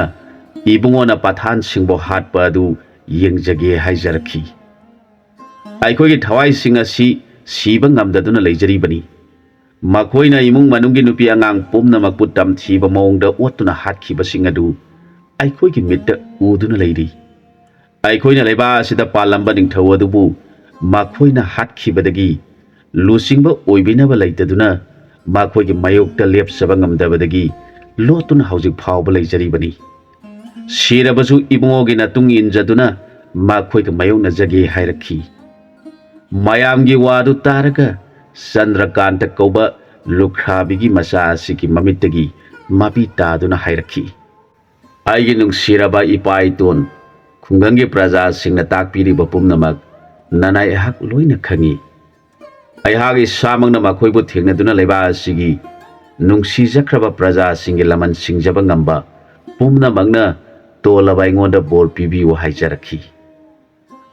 ꯏꯕꯨꯡꯉꯣꯅ ꯄꯊꯥꯟꯁꯤꯡꯕꯨ ꯍꯥꯠꯄ ꯑꯗꯨ ꯌꯦꯡꯖꯒꯦ" ꯍꯥꯏꯖꯔꯛꯈꯤ꯫ ꯑꯩꯈꯣꯏꯒꯤ ꯊꯋꯥꯏꯁꯤꯡ ꯑꯁꯤ ꯁꯤꯕ ꯉꯝꯗꯗꯨꯅ ꯂꯩꯖꯔꯤꯕꯅꯤ꯫ ꯃꯈꯣꯏꯅ ꯏꯃꯨꯡ ꯃꯅꯨꯡꯒꯤ ꯅꯨꯄꯤ ꯑꯉꯥꯡ ꯄꯨꯝꯅꯃꯛꯄꯨ ꯇꯝꯊꯤꯕ ꯃꯑꯣꯡꯗ ꯑꯣꯠꯇꯨꯅ ꯍꯥꯠꯈꯤꯕꯁꯤꯡ ꯑꯗꯨ ꯑꯩꯈꯣꯏꯒꯤ ꯃꯤꯠꯇ ꯎꯗꯨꯅ ꯂꯩꯔꯤ꯫ ꯑꯩꯈꯣꯏꯅ ꯂꯩꯕꯥꯛ ꯑꯁꯤꯗ ꯄꯥꯜꯂꯝꯕ ꯅꯤꯡꯊꯧ ꯑꯗꯨꯕꯨ ꯃꯈꯣꯏꯅ ꯍꯥꯠꯈꯤꯕꯗꯒꯤ ꯂꯨꯆꯤꯡꯕ ꯑꯣꯏꯕꯤꯅꯕ ꯂꯩꯇꯗꯨꯅ ꯃꯈꯣꯏꯒꯤ ꯃꯥꯌꯣꯛꯇ ꯂꯦꯞꯆꯕ ꯉꯝꯗꯕꯗꯒꯤ ꯂꯣꯠꯇꯨꯅ ꯍꯧꯖꯤꯛ ꯐꯥꯎꯕ ꯂꯩꯖꯔꯤꯕꯅꯤ꯫ ꯁꯤꯔꯕꯁꯨ ꯏꯕꯨꯡꯉꯣꯒꯤ ꯅꯇꯨꯡ ꯏꯟꯖꯗꯨꯅ ꯃꯈꯣꯏꯒ ꯃꯥꯌꯣꯛꯅꯖꯒꯦ ꯍꯥꯏꯔꯛꯈꯤ꯫ ꯃꯌꯥꯝꯒꯤ ꯋꯥꯗꯨ ꯇꯥꯔꯒ ꯆꯟꯗ꯭ꯔꯀꯥꯟꯇ ꯀꯧꯕ ꯂꯨꯈ꯭ꯔꯥꯕꯤꯒꯤ ꯃꯆꯥ ꯑꯁꯤꯒꯤ ꯃꯃꯤꯠꯇꯒꯤ ꯃꯄꯤ ꯇꯥꯗꯨꯅ ꯍꯥꯏꯔꯛꯈꯤ, "ꯑꯩꯒꯤ ꯅꯨꯡꯁꯤꯔꯕ ꯏꯄꯥ ꯏꯇꯣꯟ, ꯈꯨꯡꯒꯪꯒꯤ ꯄ꯭ꯔꯖꯥꯁꯤꯡꯅ ꯇꯥꯛꯄꯤꯔꯤꯕ ꯄꯨꯝꯅꯃꯛ ꯅꯅꯥꯏ ꯑꯩꯍꯥꯛ ꯂꯣꯏꯅ ꯈꯪꯏ꯫ ꯑꯩꯍꯥꯛ ꯏꯁꯥꯃꯛꯅ ꯃꯈꯣꯏꯕꯨ ꯊꯦꯡꯅꯗꯨꯅ ꯂꯩꯕꯥꯛ ꯑꯁꯤꯒꯤ ꯅꯨꯡꯁꯤꯖꯈ꯭ꯔꯕ ꯄ꯭ꯔꯖꯥꯁꯤꯡꯒꯤ ꯂꯃꯟ ꯁꯤꯡꯖꯕ ꯉꯝꯕ ꯄꯨꯝꯅꯃꯛꯅ ꯇꯣꯜꯂꯕ ꯑꯩꯉꯣꯟꯗ ꯕꯣꯔ ꯄꯤꯕꯤꯌꯨ ꯍꯥꯏꯖꯔꯛꯈꯤ꯫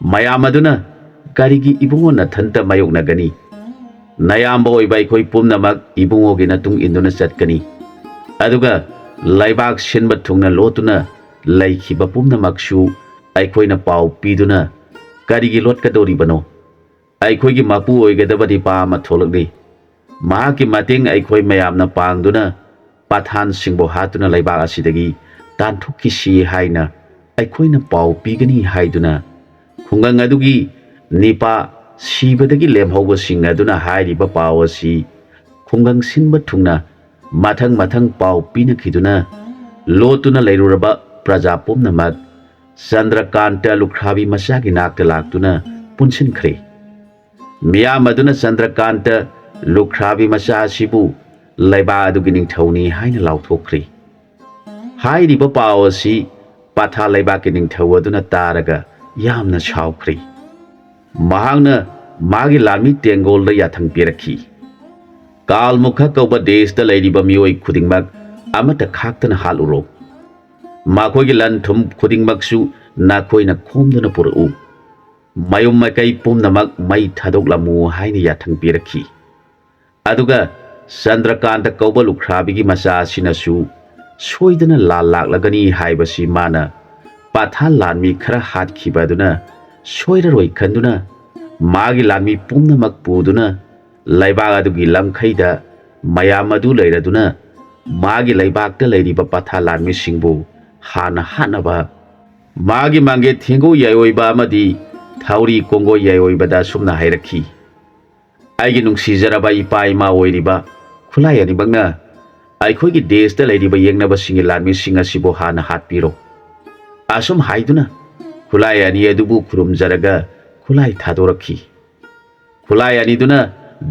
ꯃꯌꯥꯝ ꯑꯗꯨꯅ ꯀꯔꯤꯒꯤ ꯏꯕꯨꯡꯉꯣ ꯅꯊꯟꯇ ꯃꯥꯌꯣꯛꯅꯒꯅꯤ? ꯅꯌꯥꯝꯕ ꯑꯣꯏꯕ ꯑꯩꯈꯣꯏ ꯄꯨꯝꯅꯃꯛ ꯏꯕꯨꯡꯉꯣꯒꯤ ꯅꯇꯨꯡ ꯏꯟꯗꯨꯅ ꯆꯠꯀꯅꯤ꯫ ꯑꯗꯨꯒ ꯂꯩꯕꯥꯛ ꯁꯤꯟꯕ ꯊꯨꯡꯅ ꯂꯣꯠꯇꯨꯅ ꯂꯩꯈꯤꯕ ꯄꯨꯝꯅꯃꯛꯁꯨ ꯑꯩꯈꯣꯏꯅ ꯄꯥꯎ ꯄꯤꯗꯨꯅ ꯀꯔꯤꯒꯤ ꯂꯣꯠꯀꯗꯧꯔꯤꯕꯅꯣ? ꯑꯩꯈꯣꯏꯒꯤ ꯃꯄꯨ ꯑꯣꯏꯒꯗꯕ ꯅꯤꯄꯥ ꯑꯃ ꯊꯣꯛꯂꯛꯂꯤ꯫ ꯃꯍꯥꯛꯀꯤ ꯃꯇꯦꯡ ꯑꯩꯈꯣꯏ ꯃꯌꯥꯝꯅ ꯄꯥꯡꯗꯨꯅ ꯄꯊꯥꯟꯁꯤꯡꯕꯨ ꯍꯥꯠꯇꯨꯅ ꯂꯩꯕꯥꯛ ꯑꯁꯤꯗꯒꯤ ꯇꯥꯟꯊꯣꯛꯈꯤꯁꯤ" ꯍꯥꯏꯅ ꯑꯩꯈꯣꯏꯅ ꯄꯥꯎ ꯄꯤꯒꯅꯤ ꯍꯥꯏꯗꯨꯅ ꯈꯨꯡꯒꯪ ꯑꯗꯨꯒꯤ ꯅꯤꯄꯥ ꯁꯤꯕꯗꯒꯤ ꯂꯦꯝꯍꯧꯕꯁꯤꯡ ꯑꯗꯨꯅ ꯍꯥꯏꯔꯤꯕ ꯄꯥꯎ ꯑꯁꯤ ꯈꯨꯡꯒꯪ ꯁꯤꯟꯕ ꯊꯨꯡꯅ ꯃꯊꯪ ꯃꯊꯪ ꯄꯥꯎ ꯄꯤꯅꯈꯤꯗꯨꯅ ꯂꯣꯠꯇꯨꯅ ꯂꯩꯔꯨꯔꯕ ꯄ꯭ꯔꯖꯥ ꯄꯨꯝꯅꯃꯛ ꯆꯟꯗ꯭ꯔꯀꯥꯟꯇ ꯂꯨꯈ꯭ꯔꯥꯕꯤ ꯃꯆꯥꯒꯤ ꯅꯥꯛꯇ ꯂꯥꯛꯇꯨꯅ ꯄꯨꯟꯁꯤꯟꯈ꯭ꯔꯦ꯫ ꯃꯤꯌꯥꯝ ꯑꯗꯨꯅ ꯆꯟꯗ꯭ꯔꯀꯥꯟꯇ ꯂꯨꯈ꯭ꯔꯥꯕꯤ ꯃꯆꯥ ꯑꯁꯤꯕꯨ ꯂꯩꯕꯥꯛ ꯑꯗꯨꯒꯤ ꯅꯤꯡꯊꯧꯅꯤ ꯍꯥꯏꯅ ꯂꯥꯎꯊꯣꯛꯈ꯭ꯔꯦ꯫ ꯍꯥꯏꯔꯤꯕ ꯄꯥꯎ ꯑꯁꯤ ꯄꯊꯥ ꯂꯩꯕꯥꯛꯀꯤ ꯅꯤꯡꯊꯧ ꯑꯗꯨꯅ ꯇꯥꯔꯒ ꯌꯥꯝꯅ ꯁꯥꯎꯈ꯭ꯔꯦ꯫ ꯃꯍꯥꯛꯅ ꯃꯥꯒꯤ ꯂꯥꯟꯃꯤ ꯇꯦꯡꯒꯣꯜꯗ ꯌꯥꯊꯪ ꯄꯤꯔꯛꯈꯤ, "ꯀꯥꯜꯃꯨꯈ ꯀꯧꯕ ꯗꯦꯁꯇ ꯂꯩꯔꯤꯕ ꯃꯤꯑꯣꯏ ꯈꯨꯗꯤꯡꯃꯛ ꯑꯃꯠꯇ ꯈꯥꯛꯇꯅ ꯍꯥꯠꯂꯨꯔꯣ꯫ ꯃꯈꯣꯏꯒꯤ ꯂꯟ ꯊꯨꯝ ꯈꯨꯗꯤꯡꯃꯛꯁꯨ ꯅꯈꯣꯏꯅ ꯈꯣꯝꯗꯨꯅ ꯄꯨꯔꯛꯎ꯫ ꯃꯌꯨꯝ ꯃꯀꯩ ꯄꯨꯝꯅꯃꯛ ꯃꯩ ꯊꯥꯗꯣꯛꯂꯝꯃꯨ" ꯍꯥꯏꯅ ꯌꯥꯊꯪ ꯄꯤꯔꯛꯈꯤ꯫ ꯑꯗꯨꯒ ꯆꯟꯗ꯭ꯔꯀꯥꯟꯇ ꯀꯧꯕ ꯂꯨꯈ꯭ꯔꯥꯕꯤꯒꯤ ꯃꯆꯥ ꯑꯁꯤꯅꯁꯨ ꯁꯣꯏꯗꯅ ꯂꯥꯜ ꯂꯥꯛꯂꯒꯅꯤ ꯍꯥꯏꯕꯁꯤ ꯃꯥꯅ ꯄꯊꯥ ꯂꯥꯟꯃꯤ ꯈꯔ ꯍꯥꯠꯈꯤꯕ ꯑꯗꯨꯅ ꯁꯣꯏꯔꯔꯣꯏ ꯈꯟꯗꯨꯅ ꯃꯥꯒꯤ ꯂꯥꯟꯃꯤ ꯄꯨꯝꯅꯃꯛ ꯄꯨꯗꯨꯅ ꯂꯩꯕꯥꯛ ꯑꯗꯨꯒꯤ ꯂꯝꯈꯩꯗ ꯃꯌꯥꯝ ꯑꯗꯨ ꯂꯩꯔꯗꯨꯅ ꯃꯥꯒꯤ ꯂꯩꯕꯥꯛꯇ ꯂꯩꯔꯤꯕ ꯄꯊꯥ ꯂꯥꯟꯃꯤꯁꯤꯡꯕꯨ ꯍꯥꯟꯅ ꯍꯥꯠꯅꯕ ꯃꯥꯒꯤ ꯃꯥꯡꯒꯦ ꯊꯦꯡꯒꯨ ꯌꯥꯏꯑꯣꯏꯕ ꯑꯃꯗꯤ ꯊꯧꯔꯤ ꯀꯣꯡꯒꯣꯏ ꯌꯥꯏꯑꯣꯏꯕꯗ ꯑꯁꯨꯝꯅ ꯍꯥꯏꯔꯛꯈꯤ, "ꯑꯩꯒꯤ ꯅꯨꯡꯁꯤꯖꯔꯕ ꯏꯄꯥ ꯏꯃꯥ ꯑꯣꯏꯔꯤꯕ ꯈꯨꯠꯂꯥꯏ ꯑꯅꯤꯃꯛꯅ ꯑꯩꯈꯣꯏꯒꯤ ꯗꯦꯁꯇ ꯂꯩꯔꯤꯕ ꯌꯦꯛꯅꯕꯁꯤꯡꯒꯤ ꯂꯥꯟꯃꯤꯁꯤꯡ ꯑꯁꯤꯕꯨ ꯍꯥꯟꯅ ꯍꯥꯠꯄꯤꯔꯣ꯫" ꯑꯁꯨꯝ ꯍꯥꯏꯗꯨꯅ ꯈꯨꯠꯂꯥꯏ ꯑꯅꯤ ꯑꯗꯨꯕꯨ ꯈꯨꯔꯨꯝꯖꯔꯒ ꯈꯨꯠꯂꯥꯏ ꯊꯥꯗꯣꯔꯛꯈꯤ꯫ ꯈꯨꯠꯂꯥꯏ ꯑꯅꯤꯗꯨꯅ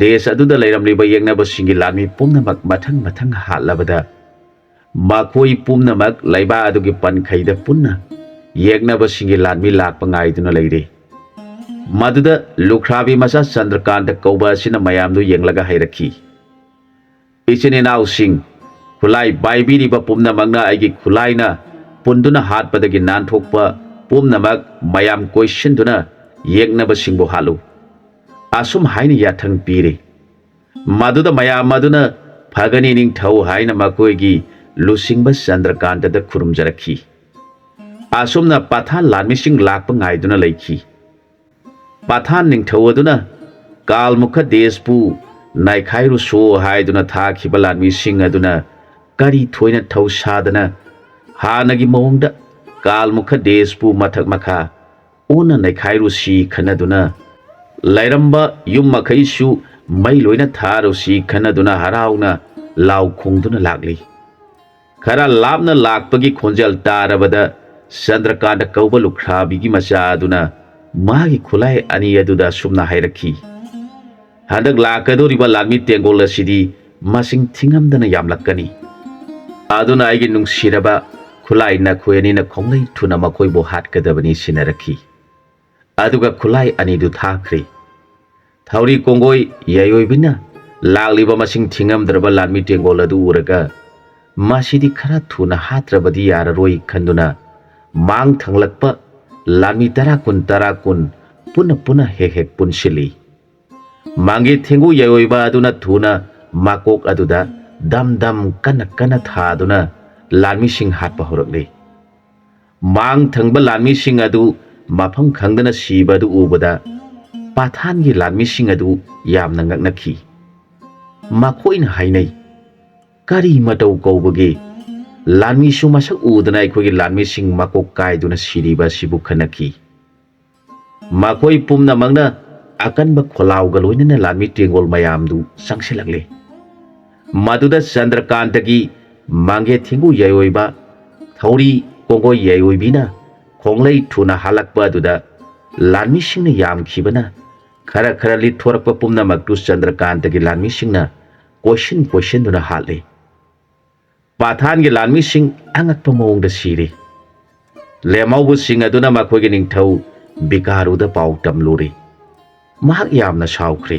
ꯗꯦꯁ ꯑꯗꯨꯗ ꯂꯩꯔꯝꯂꯤꯕ ꯌꯦꯛꯅꯕꯁꯤꯡꯒꯤ ꯂꯥꯟꯃꯤ ꯄꯨꯝꯅꯃꯛ ꯃꯊꯪ ꯃꯊꯪ ꯍꯥꯠꯂꯕꯗ ꯃꯈꯣꯏ ꯄꯨꯝꯅꯃꯛ ꯂꯩꯕꯥꯛ ꯑꯗꯨꯒꯤ ꯄꯟꯈꯩꯗ ꯄꯨꯟꯅ ꯌꯦꯛꯅꯕꯁꯤꯡꯒꯤ ꯂꯥꯟꯃꯤ ꯂꯥꯛꯄ ꯉꯥꯏꯗꯨꯅ ꯂꯩꯔꯦ꯫ ꯃꯗꯨꯗ ꯂꯨꯈ꯭ꯔꯥꯕꯤ ꯃꯆꯥ ꯆꯟꯗ꯭ꯔꯀꯥꯟꯇ ꯀꯧꯕ ꯑꯁꯤꯅ ꯃꯌꯥꯝꯗꯨ ꯌꯦꯡꯂꯒ ꯍꯥꯏꯔꯛꯈꯤ, "ꯏꯆꯤꯟ ꯏꯅꯥꯎꯁꯤꯡ, ꯈꯨꯠꯂꯥꯏ ꯄꯥꯏꯕꯤꯔꯤꯕ ꯄꯨꯝꯅꯃꯛꯅ ꯑꯩꯒꯤ ꯈꯨꯠꯂꯥꯏꯅ ꯄꯨꯟꯗꯨꯅ ꯍꯥꯠꯄꯗꯒꯤ ꯅꯥꯟꯊꯣꯛꯄ ꯄꯨꯝꯅꯃꯛ ꯃꯌꯥꯝ ꯀꯣꯏꯁꯤꯟꯗꯨꯅ ꯌꯦꯛꯅꯕꯁꯤꯡꯕꯨ ꯍꯥꯠꯂꯨ꯫" ꯑꯁꯨꯝ ꯍꯥꯏꯅ ꯌꯥꯊꯪ ꯄꯤꯔꯤ꯫ ꯃꯗꯨꯗ ꯃꯌꯥꯝ ꯑꯗꯨꯅ "ꯐꯒꯅꯤ ꯅꯤꯡꯊꯧ" ꯍꯥꯏꯅ ꯃꯈꯣꯏꯒꯤ ꯂꯨꯆꯤꯡꯕ ꯆꯟꯗ꯭ꯔꯀꯥꯟꯇꯗ ꯈꯨꯔꯨꯝꯖꯔꯛꯈꯤ꯫ ꯑꯁꯨꯝꯅ ꯄꯊꯥꯟ ꯂꯥꯟꯃꯤꯁꯤꯡ ꯂꯥꯛꯄ ꯉꯥꯏꯗꯨꯅ ꯂꯩꯈꯤ꯫ ꯄꯊꯥꯟ ꯅꯤꯡꯊꯧ ꯑꯗꯨꯅ "ꯀꯥꯜꯃꯨꯈ ꯗꯦꯁꯄꯨ ꯅꯥꯏꯈꯥꯏꯔꯨꯁꯣ" ꯍꯥꯏꯗꯨꯅ ꯊꯥꯈꯤꯕ ꯂꯥꯟꯃꯤꯁꯤꯡ ꯑꯗꯨꯅ ꯀꯔꯤ ꯊꯣꯏꯅ ꯊꯧꯁꯥꯗꯅ ꯍꯥꯟꯅꯒꯤ ꯃꯑꯣꯡꯗ ꯀꯥꯜꯃꯨꯈ ꯗꯦꯁꯄꯨ ꯃꯊꯛ ꯃꯈꯥ ꯑꯣꯟꯅ ꯅꯩꯈꯥꯏꯔꯨꯁꯤ ꯈꯟꯅꯗꯨꯅ, ꯂꯩꯔꯝꯕ ꯌꯨꯝ ꯃꯈꯩꯁꯨ ꯃꯩ ꯂꯣꯏꯅ ꯊꯥꯔꯨꯁꯤ ꯈꯟꯅꯗꯨꯅ ꯍꯔꯥꯎꯅ ꯂꯥꯎ ꯈꯣꯡꯗꯨꯅ ꯂꯥꯛꯂꯤ꯫ ꯈꯔ ꯂꯥꯞꯅ ꯂꯥꯛꯄꯒꯤ ꯈꯣꯟꯖꯦꯜ ꯇꯥꯔꯕꯗ ꯆꯟꯗ꯭ꯔꯀꯥꯟꯇ ꯀꯧꯕ ꯂꯨꯈ꯭ꯔꯥꯕꯤꯒꯤ ꯃꯆꯥ ꯑꯗꯨꯅ ꯃꯥꯒꯤ ꯈꯨꯠꯂꯥꯏ ꯑꯅꯤ ꯑꯗꯨꯗ ꯑꯁꯨꯝꯅ ꯍꯥꯏꯔꯛꯈꯤ, "ꯍꯟꯗꯛ ꯂꯥꯛꯀꯗꯧꯔꯤꯕ ꯂꯥꯟꯃꯤ ꯇꯦꯡꯒꯣꯜ ꯑꯁꯤꯗꯤ ꯃꯁꯤꯡ ꯊꯤꯉꯝꯗꯅ ꯌꯥꯝꯂꯛꯀꯅꯤ꯫ ꯑꯗꯨꯅ ꯑꯩꯒꯤ ꯅꯨꯡꯁꯤꯔꯕ ꯈꯨꯠꯂꯥꯏ ꯅꯈꯣꯏ ꯑꯅꯤꯅ ꯈꯣꯡꯂꯩ ꯊꯨꯅ ꯃꯈꯣꯏꯕꯨ ꯍꯥꯠꯀꯗꯕꯅꯤ" ꯁꯤꯟꯅꯔꯛꯈꯤ꯫ ꯑꯗꯨꯒ ꯈꯨꯠꯂꯥꯏ ꯑꯅꯤꯗꯨ ꯊꯥꯈ꯭ꯔꯦ꯫ ꯊꯧꯔꯤ ꯀꯣꯡꯒꯣꯏ ꯌꯥꯏꯑꯣꯏꯕꯤꯅ ꯂꯥꯛꯂꯤꯕ ꯃꯁꯤꯡ ꯊꯤꯉꯝꯗ꯭ꯔꯕ ꯂꯥꯟꯃꯤ ꯇꯦꯡꯒꯣꯜ ꯑꯗꯨ ꯎꯔꯒ, "ꯃꯁꯤꯗꯤ ꯈꯔ ꯊꯨꯅ ꯍꯥꯠꯇ꯭ꯔꯕꯗꯤ ꯌꯥꯔꯔꯣꯏ" ꯈꯟꯗꯨꯅ ꯃꯥꯡ ꯊꯪꯂꯛꯄ ꯂꯥꯟꯃꯤ ꯇꯔꯥ ꯀꯨꯟ, ꯇꯔꯥ ꯀꯨꯟ ꯄꯨꯟꯅ ꯄꯨꯟꯅ ꯍꯦꯛ ꯍꯦꯛ ꯄꯨꯟꯁꯤꯜꯂꯤ꯫ ꯃꯥꯡꯒꯦ ꯊꯦꯡꯒꯨ ꯌꯥꯏꯑꯣꯏꯕ ꯑꯗꯨꯅ ꯊꯨꯅ ꯃꯀꯣꯛ ꯑꯗꯨꯗ ꯗꯝ ꯗꯝ ꯀꯟꯅ ꯀꯟꯅ ꯊꯥꯗꯨꯅ ꯂꯥꯟꯃꯤꯁꯤꯡ ꯍꯥꯠꯄ ꯍꯧꯔꯛꯂꯤ꯫ ꯃꯥꯡ ꯊꯪꯕ ꯂꯥꯟꯃꯤꯁꯤꯡ ꯑꯗꯨ ꯃꯐꯝ ꯈꯪꯗꯅ ꯁꯤꯕ ꯑꯗꯨ ꯎꯕꯗ ꯄꯥꯊꯥꯟꯒꯤ ꯂꯥꯟꯃꯤꯁꯤꯡ ꯑꯗꯨ ꯌꯥꯝꯅ ꯉꯛꯅꯈꯤ꯫ ꯃꯈꯣꯏꯅ ꯍꯥꯏꯅꯩ, "ꯀꯔꯤ ꯃꯇꯧ ꯀꯧꯕꯒꯦ? ꯂꯥꯟꯃꯤꯁꯨ ꯃꯁꯛ ꯎꯗꯅ ꯑꯩꯈꯣꯏꯒꯤ ꯂꯥꯟꯃꯤꯁꯤꯡ ꯃꯀꯣꯛ ꯀꯥꯏꯗꯨꯅ ꯁꯤꯔꯤꯕ ꯑꯁꯤꯕꯨ" ꯈꯟꯅꯈꯤ꯫ ꯃꯈꯣꯏ ꯄꯨꯝꯅꯃꯛꯅ ꯑꯀꯟꯕ ꯈꯣꯜꯂꯥꯎꯒ ꯂꯣꯏꯅꯅ ꯂꯥꯟꯃꯤ ꯇꯦꯡꯒꯣꯜ ꯃꯌꯥꯝꯗꯨ ꯆꯪꯁꯤꯜꯂꯛꯂꯦ꯫ ꯃꯗꯨꯗ ꯆꯟꯗ꯭ꯔꯀꯥꯟꯇꯒꯤ ꯃꯥꯡꯒꯦ ꯊꯦꯡꯒꯨ ꯌꯥꯏꯑꯣꯏꯕ, ꯊꯧꯔꯤ ꯀꯣꯡꯒꯣꯏ ꯌꯥꯏꯑꯣꯏꯕꯤꯅ ꯈꯣꯡꯂꯩ ꯊꯨꯅ ꯍꯥꯜꯂꯛꯄ ꯑꯗꯨꯗ ꯂꯥꯟꯃꯤꯁꯤꯡꯅ ꯌꯥꯝꯈꯤꯕꯅ ꯈꯔ ꯈꯔ ꯂꯤꯠꯊꯣꯔꯛꯄ ꯄꯨꯝꯅꯃꯛꯇꯨ ꯆꯟꯗ꯭ꯔꯀꯥꯟꯇꯒꯤ ꯂꯥꯟꯃꯤꯁꯤꯡꯅ ꯀꯣꯏꯁꯤꯟ ꯀꯣꯏꯁꯤꯟꯗꯨꯅ ꯍꯥꯠꯂꯤ꯫ ꯄꯥꯊꯥꯟꯒꯤ ꯂꯥꯟꯃꯤꯁꯤꯡ ꯑꯉꯛꯄ ꯃꯑꯣꯡꯗ ꯁꯤꯔꯤ꯫ ꯂꯦꯝꯍꯧꯕꯁꯤꯡ ꯑꯗꯨꯅ ꯃꯈꯣꯏꯒꯤ ꯅꯤꯡꯊꯧ ꯕꯤꯀꯥꯔꯨꯗ ꯄꯥꯎ ꯇꯝꯂꯨꯔꯤ꯫ ꯃꯍꯥꯛ ꯌꯥꯝꯅ ꯁꯥꯎꯈ꯭ꯔꯦ꯫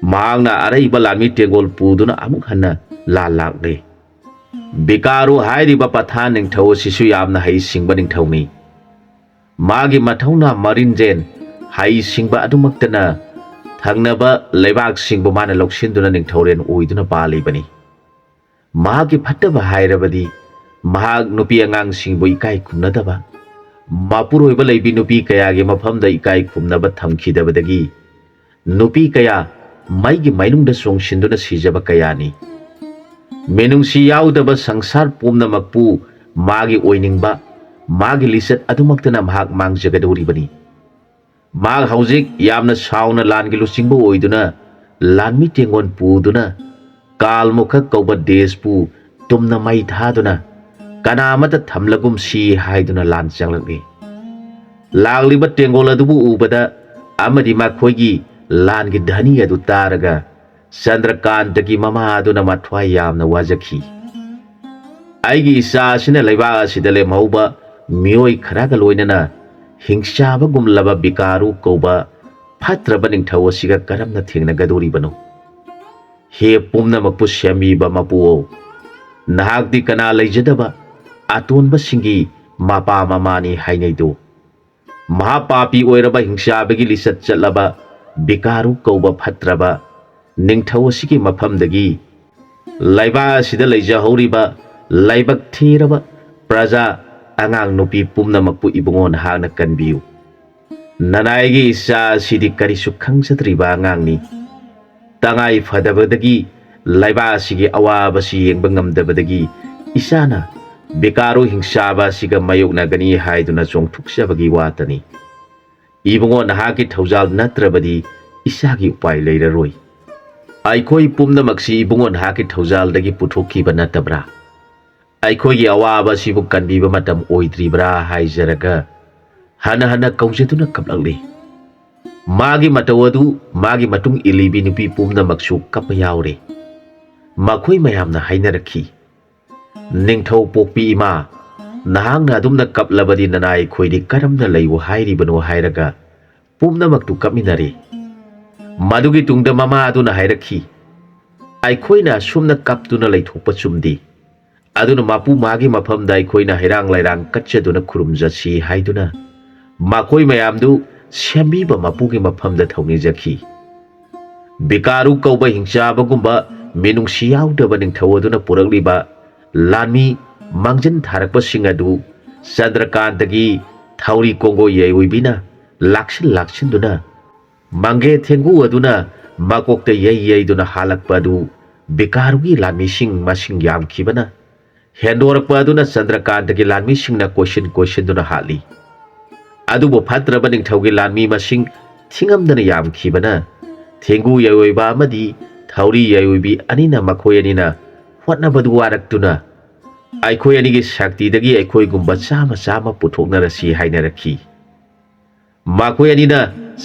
ꯃꯍꯥꯛꯅ ꯑꯔꯩꯕ ꯂꯥꯟꯃꯤ ꯇꯦꯡꯒꯣꯜ ꯄꯨꯗꯨꯅ ꯑꯃꯨꯛ ꯍꯟꯅ ꯂꯥꯟ ꯂꯥꯛꯂꯦ꯫ ꯕꯤꯀꯥꯔꯨ ꯍꯥꯏꯔꯤꯕ ꯄꯊꯥꯟ ꯅꯤꯡꯊꯧ ꯑꯁꯤꯁꯨ ꯌꯥꯝꯅ ꯍꯩꯁꯤꯡꯕ ꯅꯤꯡꯊꯧꯅꯤ꯫ ꯃꯥꯒꯤ ꯃꯊꯧꯅꯥ ꯃꯔꯤꯟꯖꯦꯟ ꯍꯩꯁꯤꯡꯕ ꯑꯗꯨꯃꯛꯇꯅ ꯊꯪꯅꯕ ꯂꯩꯕꯥꯛꯁꯤꯡꯕꯨ ꯃꯥꯅ ꯂꯧꯁꯤꯟꯗꯨꯅ ꯅꯤꯡꯊꯧꯔꯦꯜ ꯑꯣꯏꯗꯨꯅ ꯄꯥꯜꯂꯤꯕꯅꯤ꯫ ꯃꯍꯥꯛꯀꯤ ꯐꯠꯇꯕ ꯍꯥꯏꯔꯕꯗꯤ ꯃꯍꯥꯛ ꯅꯨꯄꯤ ꯑꯉꯥꯡꯁꯤꯡꯕꯨ ꯏꯀꯥꯏ ꯈꯨꯝꯅꯗꯕ, ꯃꯄꯨꯔꯣꯏꯕ ꯂꯩꯕꯤ ꯅꯨꯄꯤ ꯀꯌꯥꯒꯤ ꯃꯐꯝꯗ ꯏꯀꯥꯏ ꯈꯨꯝꯅꯕ ꯊꯝꯈꯤꯗꯕꯗꯒꯤ ꯅꯨꯄꯤ ꯀꯌꯥ ꯃꯩꯒꯤ ꯃꯩꯅꯨꯡꯗ ꯆꯣꯡꯁꯤꯟꯗꯨꯅ ꯁꯤꯖꯕ ꯀꯌꯥꯅꯤ꯫ ꯃꯤꯅꯨꯡꯁꯤ ꯌꯥꯎꯗꯕ ꯁꯪꯁꯥꯔ ꯄꯨꯝꯅꯃꯛꯄꯨ ꯃꯥꯒꯤ ꯑꯣꯏꯅꯤꯡꯕ, ꯃꯥꯒꯤ ꯂꯤꯆꯠ ꯑꯗꯨꯃꯛꯇꯅ ꯃꯍꯥꯛ ꯃꯥꯡꯖꯒꯗꯧꯔꯤꯕꯅꯤ꯫ ꯃꯍꯥꯛ ꯍꯧꯖꯤꯛ ꯌꯥꯝꯅ ꯁꯥꯎꯅ ꯂꯥꯟꯒꯤ ꯂꯨꯆꯤꯡꯕ ꯑꯣꯏꯗꯨꯅ, ꯂꯥꯟꯃꯤ ꯇꯦꯡꯒꯣꯜ ꯄꯨꯗꯨꯅ, ꯀꯥꯜꯃꯨꯈ ꯀꯧꯕ ꯗꯦꯁꯄꯨ ꯇꯨꯝꯅ ꯃꯩ ꯊꯥꯗꯨꯅ, ꯀꯅꯥ ꯑꯃꯠꯇ ꯊꯝꯂꯒꯨꯝꯁꯤ ꯍꯥꯏꯗꯨꯅ ꯂꯥꯟ ꯆꯪꯂꯛꯂꯤ꯫ ꯂꯥꯛꯂꯤꯕ ꯇꯦꯡꯒꯣꯜ ꯑꯗꯨꯕꯨ ꯎꯕꯗ ꯑꯃꯗꯤ ꯃꯈꯣꯏꯒꯤ ꯂꯥꯟꯒꯤ ꯙꯅꯤ ꯑꯗꯨ ꯇꯥꯔꯒ ꯆꯟꯗ꯭ꯔꯀꯥꯟꯇꯒꯤ ꯃꯃꯥ ꯑꯗꯨꯅ ꯃꯊ꯭ꯋꯥꯏ ꯌꯥꯝꯅ ꯋꯥꯖꯈꯤ꯫ "ꯑꯩꯒꯤ ꯏꯆꯥ ꯑꯁꯤꯅ ꯂꯩꯕꯥꯛ ꯑꯁꯤꯗ ꯂꯦꯝꯍꯧꯕ ꯃꯤꯑꯣꯏ ꯈꯔꯒ ꯂꯣꯏꯅꯅ ꯍꯤꯡꯆꯥꯕꯒꯨꯝꯂꯕ ꯕꯤꯀꯥꯔꯨ ꯀꯧꯕ ꯐꯠꯇ꯭ꯔꯕ ꯅꯤꯡꯊꯧ ꯑꯁꯤꯒ ꯀꯔꯝꯅ ꯊꯦꯡꯅꯒꯗꯧꯔꯤꯕꯅꯣ? ꯍꯦ ꯄꯨꯝꯅꯃꯛꯄꯨ ꯁꯦꯝꯕꯤꯕ ꯃꯄꯨꯑꯣ, ꯅꯍꯥꯛꯇꯤ ꯀꯅꯥ ꯂꯩꯖꯗꯕ ꯑꯇꯣꯟꯕꯁꯤꯡꯒꯤ ꯃꯄꯥ ꯃꯃꯥꯅꯤ ꯍꯥꯏꯅꯩꯗꯣ?" ꯃꯍꯥꯄꯥꯄꯤ ꯑꯣꯏꯔꯕ ꯍꯤꯡꯆꯥꯕꯒꯤ ꯂꯤꯆꯠ ꯆꯠꯂꯕ ꯕꯤꯀꯥꯔꯨ ꯀꯧꯕ ꯐꯠꯇ꯭ꯔꯕ ꯅꯤꯡꯊꯧ ꯑꯁꯤꯒꯤ ꯃꯐꯝꯗꯒꯤ ꯂꯩꯕꯥꯛ ꯑꯁꯤꯗ ꯂꯩꯖꯍꯧꯔꯤꯕ ꯂꯥꯏꯕꯛ ꯊꯤꯔꯕ ꯄ꯭ꯔꯖꯥ, ꯑꯉꯥꯡ ꯅꯨꯄꯤ ꯄꯨꯝꯅꯃꯛꯄꯨ ꯏꯕꯨꯡꯉꯣ ꯅꯍꯥꯛꯅ ꯀꯟꯕꯤꯌꯨ꯫ ꯅꯅꯥꯏꯒꯤ ꯏꯆꯥ ꯑꯁꯤꯗꯤ ꯀꯔꯤꯁꯨ ꯈꯪꯖꯗ꯭ꯔꯤꯕ ꯑꯉꯥꯡꯅꯤ꯫ ꯇꯉꯥꯏ ꯐꯗꯕꯗꯒꯤ ꯂꯩꯕꯥꯛ ꯑꯁꯤꯒꯤ ꯑꯋꯥꯕꯁꯤ ꯌꯦꯡꯕ ꯉꯝꯗꯕꯗꯒꯤ ꯏꯆꯥꯅ ꯕꯤꯀꯥꯔꯨ ꯍꯤꯡꯆꯥꯕ ꯑꯁꯤꯒ ꯃꯥꯌꯣꯛꯅꯒꯅꯤ ꯍꯥꯏꯗꯨꯅ ꯆꯣꯡꯊꯣꯛꯆꯕꯒꯤ ꯋꯥꯇꯅꯤ꯫ ꯏꯕꯨꯡꯉꯣ ꯅꯍꯥꯛꯀꯤ ꯊꯧꯖꯥꯜ ꯅꯠꯇ꯭ꯔꯕꯗꯤ ꯏꯆꯥꯒꯤ ꯎꯄꯥꯏ ꯂꯩꯔꯔꯣꯏ꯫ ꯑꯩꯈꯣꯏ ꯄꯨꯝꯅꯃꯛꯁꯤ ꯏꯕꯨꯡꯉꯣ ꯅꯍꯥꯛꯀꯤ ꯊꯧꯖꯥꯜꯗꯒꯤ ꯄꯨꯊꯣꯛꯈꯤꯕ ꯅꯠꯇꯕ꯭ꯔꯥ? ꯑꯩꯈꯣꯏꯒꯤ ꯑꯋꯥꯕ ꯑꯁꯤꯕꯨ ꯀꯟꯕꯤꯕ ꯃꯇꯝ ꯑꯣꯏꯗ꯭ꯔꯤꯕ꯭ꯔꯥ ꯍꯥꯏꯖꯔꯒ ꯍꯟꯅ ꯍꯟꯅ ꯀꯧꯖꯗꯨꯅ ꯀꯞꯂꯛꯂꯤ꯫ ꯃꯥꯒꯤ ꯃꯇꯧ ꯑꯗꯨ ꯃꯥꯒꯤ ꯃꯇꯨꯡ ꯏꯜꯂꯤꯕꯤ ꯅꯨꯄꯤ ꯄꯨꯝꯅꯃꯛꯁꯨ ꯀꯞꯄ ꯌꯥꯎꯔꯦ꯫ ꯃꯈꯣꯏ ꯃꯌꯥꯝꯅ ꯍꯥꯏꯅꯔꯛꯈꯤ, "ꯅꯤꯡꯊꯧ ꯄꯣꯛꯄꯤ ꯏꯃꯥ, ꯅꯍꯥꯛꯅ ꯑꯗꯨꯝꯅ ꯀꯞꯂꯕꯗꯤ ꯅꯅꯥꯏ ꯑꯩꯈꯣꯏꯗꯤ ꯀꯔꯝꯅ ꯂꯩꯌꯨ ꯍꯥꯏꯔꯤꯕꯅꯣ?" ꯍꯥꯏꯔꯒ ꯄꯨꯝꯅꯃꯛꯇꯨ ꯀꯞꯃꯤꯟꯅꯔꯦ꯫ ꯃꯗꯨꯒꯤ ꯇꯨꯡꯗ ꯃꯃꯥ ꯑꯗꯨꯅ ꯍꯥꯏꯔꯛꯈꯤ, "ꯑꯩꯈꯣꯏꯅ ꯑꯁꯨꯝꯅ ꯀꯞꯇꯨꯅ ꯂꯩꯊꯣꯛꯄ ꯆꯨꯝꯗꯦ꯫ ꯑꯗꯨꯅ ꯃꯄꯨ ꯃꯥꯒꯤ ꯃꯐꯝꯗ ꯑꯩꯈꯣꯏꯅ ꯍꯩꯔꯥꯡ ꯂꯩꯔꯥꯡ ꯀꯠꯆꯗꯨꯅ ꯈꯨꯔꯨꯝꯖꯁꯤ" ꯍꯥꯏꯗꯨꯅ ꯃꯈꯣꯏ ꯃꯌꯥꯝꯗꯨ ꯁꯦꯝꯕꯤꯕ ꯃꯄꯨꯒꯤ ꯃꯐꯝꯗ ꯊꯧꯅꯤꯖꯈꯤ꯫ ꯕꯤꯀꯥꯔꯨ ꯀꯧꯕ ꯍꯤꯡꯆꯥꯕꯒꯨꯝꯕ ꯃꯤꯅꯨꯡꯁꯤ ꯌꯥꯎꯗꯕ ꯅꯤꯡꯊꯧ ꯑꯗꯨꯅ ꯄꯨꯔꯛꯂꯤꯕ ꯂꯥꯟꯃꯤ ꯃꯥꯡꯖꯤꯟ ꯊꯥꯔꯛꯄꯁꯤꯡ ꯑꯗꯨ ꯆꯟꯗ꯭ꯔꯀꯥꯟꯇꯒꯤ ꯊꯧꯔꯤ ꯀꯣꯡꯒꯣ ꯌꯩ ꯑꯣꯏꯕꯤꯅ ꯂꯥꯛꯁꯤꯟ ꯂꯥꯛꯁꯤꯟꯗꯨꯅ ꯃꯪꯒꯦ ꯊꯦꯡꯒꯨ ꯑꯗꯨꯅ ꯃꯀꯣꯛꯇ ꯌꯩ ꯌꯩꯗꯨꯅ ꯍꯥꯜꯂꯛꯄ ꯑꯗꯨ ꯕꯤꯀꯥꯔꯨꯒꯤ ꯂꯥꯟꯃꯤꯁꯤꯡ ꯃꯁꯤꯡ ꯌꯥꯝꯈꯤꯕꯅ ꯍꯦꯟꯗꯣꯔꯛꯄ ꯑꯗꯨꯅ ꯆꯟꯗ꯭ꯔꯀꯥꯟꯇꯒꯤ ꯂꯥꯟꯃꯤꯁꯤꯡꯅ ꯀꯣꯏꯁꯤꯟ ꯀꯣꯏꯁꯤꯟꯗꯨꯅ ꯍꯥꯠꯂꯤ꯫ ꯑꯗꯨꯕꯨ ꯐꯠꯇ꯭ꯔꯕ ꯅꯤꯡꯊꯧꯒꯤ ꯂꯥꯟꯃꯤ ꯃꯁꯤꯡ ꯊꯤꯉꯝꯗꯅ ꯌꯥꯝꯈꯤꯕꯅ ꯊꯦꯡꯒꯨ ꯌꯥꯏꯑꯣꯏꯕ ꯑꯃꯗꯤ ꯊꯧꯔꯤ ꯌꯥꯏꯑꯣꯏꯕꯤ ꯑꯅꯤꯅ ꯃꯈꯣꯏ ꯑꯅꯤꯅ ꯍꯣꯠꯅꯕꯗꯨ ꯋꯥꯔꯛꯇꯨꯅ, "ꯑꯩꯈꯣꯏ ꯑꯅꯤꯒꯤ ꯁꯛꯇꯤꯗꯒꯤ ꯑꯩꯈꯣꯏꯒꯨꯝꯕ ꯆꯥꯝꯃ ꯆꯥꯝꯃ ꯄꯨꯊꯣꯛꯅꯔꯁꯤ" ꯍꯥꯏꯅꯔꯛꯈꯤ꯫ ꯃꯈꯣꯏ ꯑꯅꯤꯅ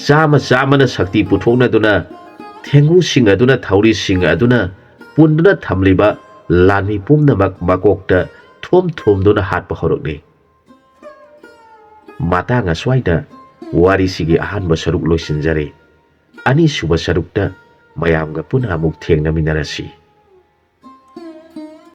ꯆꯥꯝꯃ ꯆꯥꯝꯃꯅ ꯁꯛꯇꯤ ꯄꯨꯊꯣꯛꯅꯗꯨꯅ ꯊꯦꯡꯒꯨꯁꯤꯡ ꯑꯗꯨꯅ ꯊꯧꯔꯤꯁꯤꯡ ꯑꯗꯨꯅ ꯄꯨꯟꯗꯨꯅ ꯊꯝꯂꯤꯕ ꯂꯥꯟꯃꯤ ꯄꯨꯝꯅꯃꯛ ꯃꯀꯣꯛꯇ ꯊꯣꯝ ꯊꯣꯝꯗꯨꯅ ꯍꯥꯠꯄ ꯍꯧꯔꯛꯂꯤ꯫ ꯃꯇꯥꯡ ꯑꯁ꯭ꯋꯥꯏꯗ ꯋꯥꯔꯤꯁꯤꯒꯤ ꯑꯍꯥꯟꯕ ꯁꯔꯨꯛ ꯂꯣꯏꯁꯤꯟꯖꯔꯦ꯫ ꯑꯅꯤꯁꯨꯕ ꯁꯔꯨꯛꯇ ꯃꯌꯥꯝꯒ ꯄꯨꯟꯅ ꯑꯃꯨꯛ ꯊꯦꯡꯅꯃꯤꯟꯅꯔꯁꯤ꯫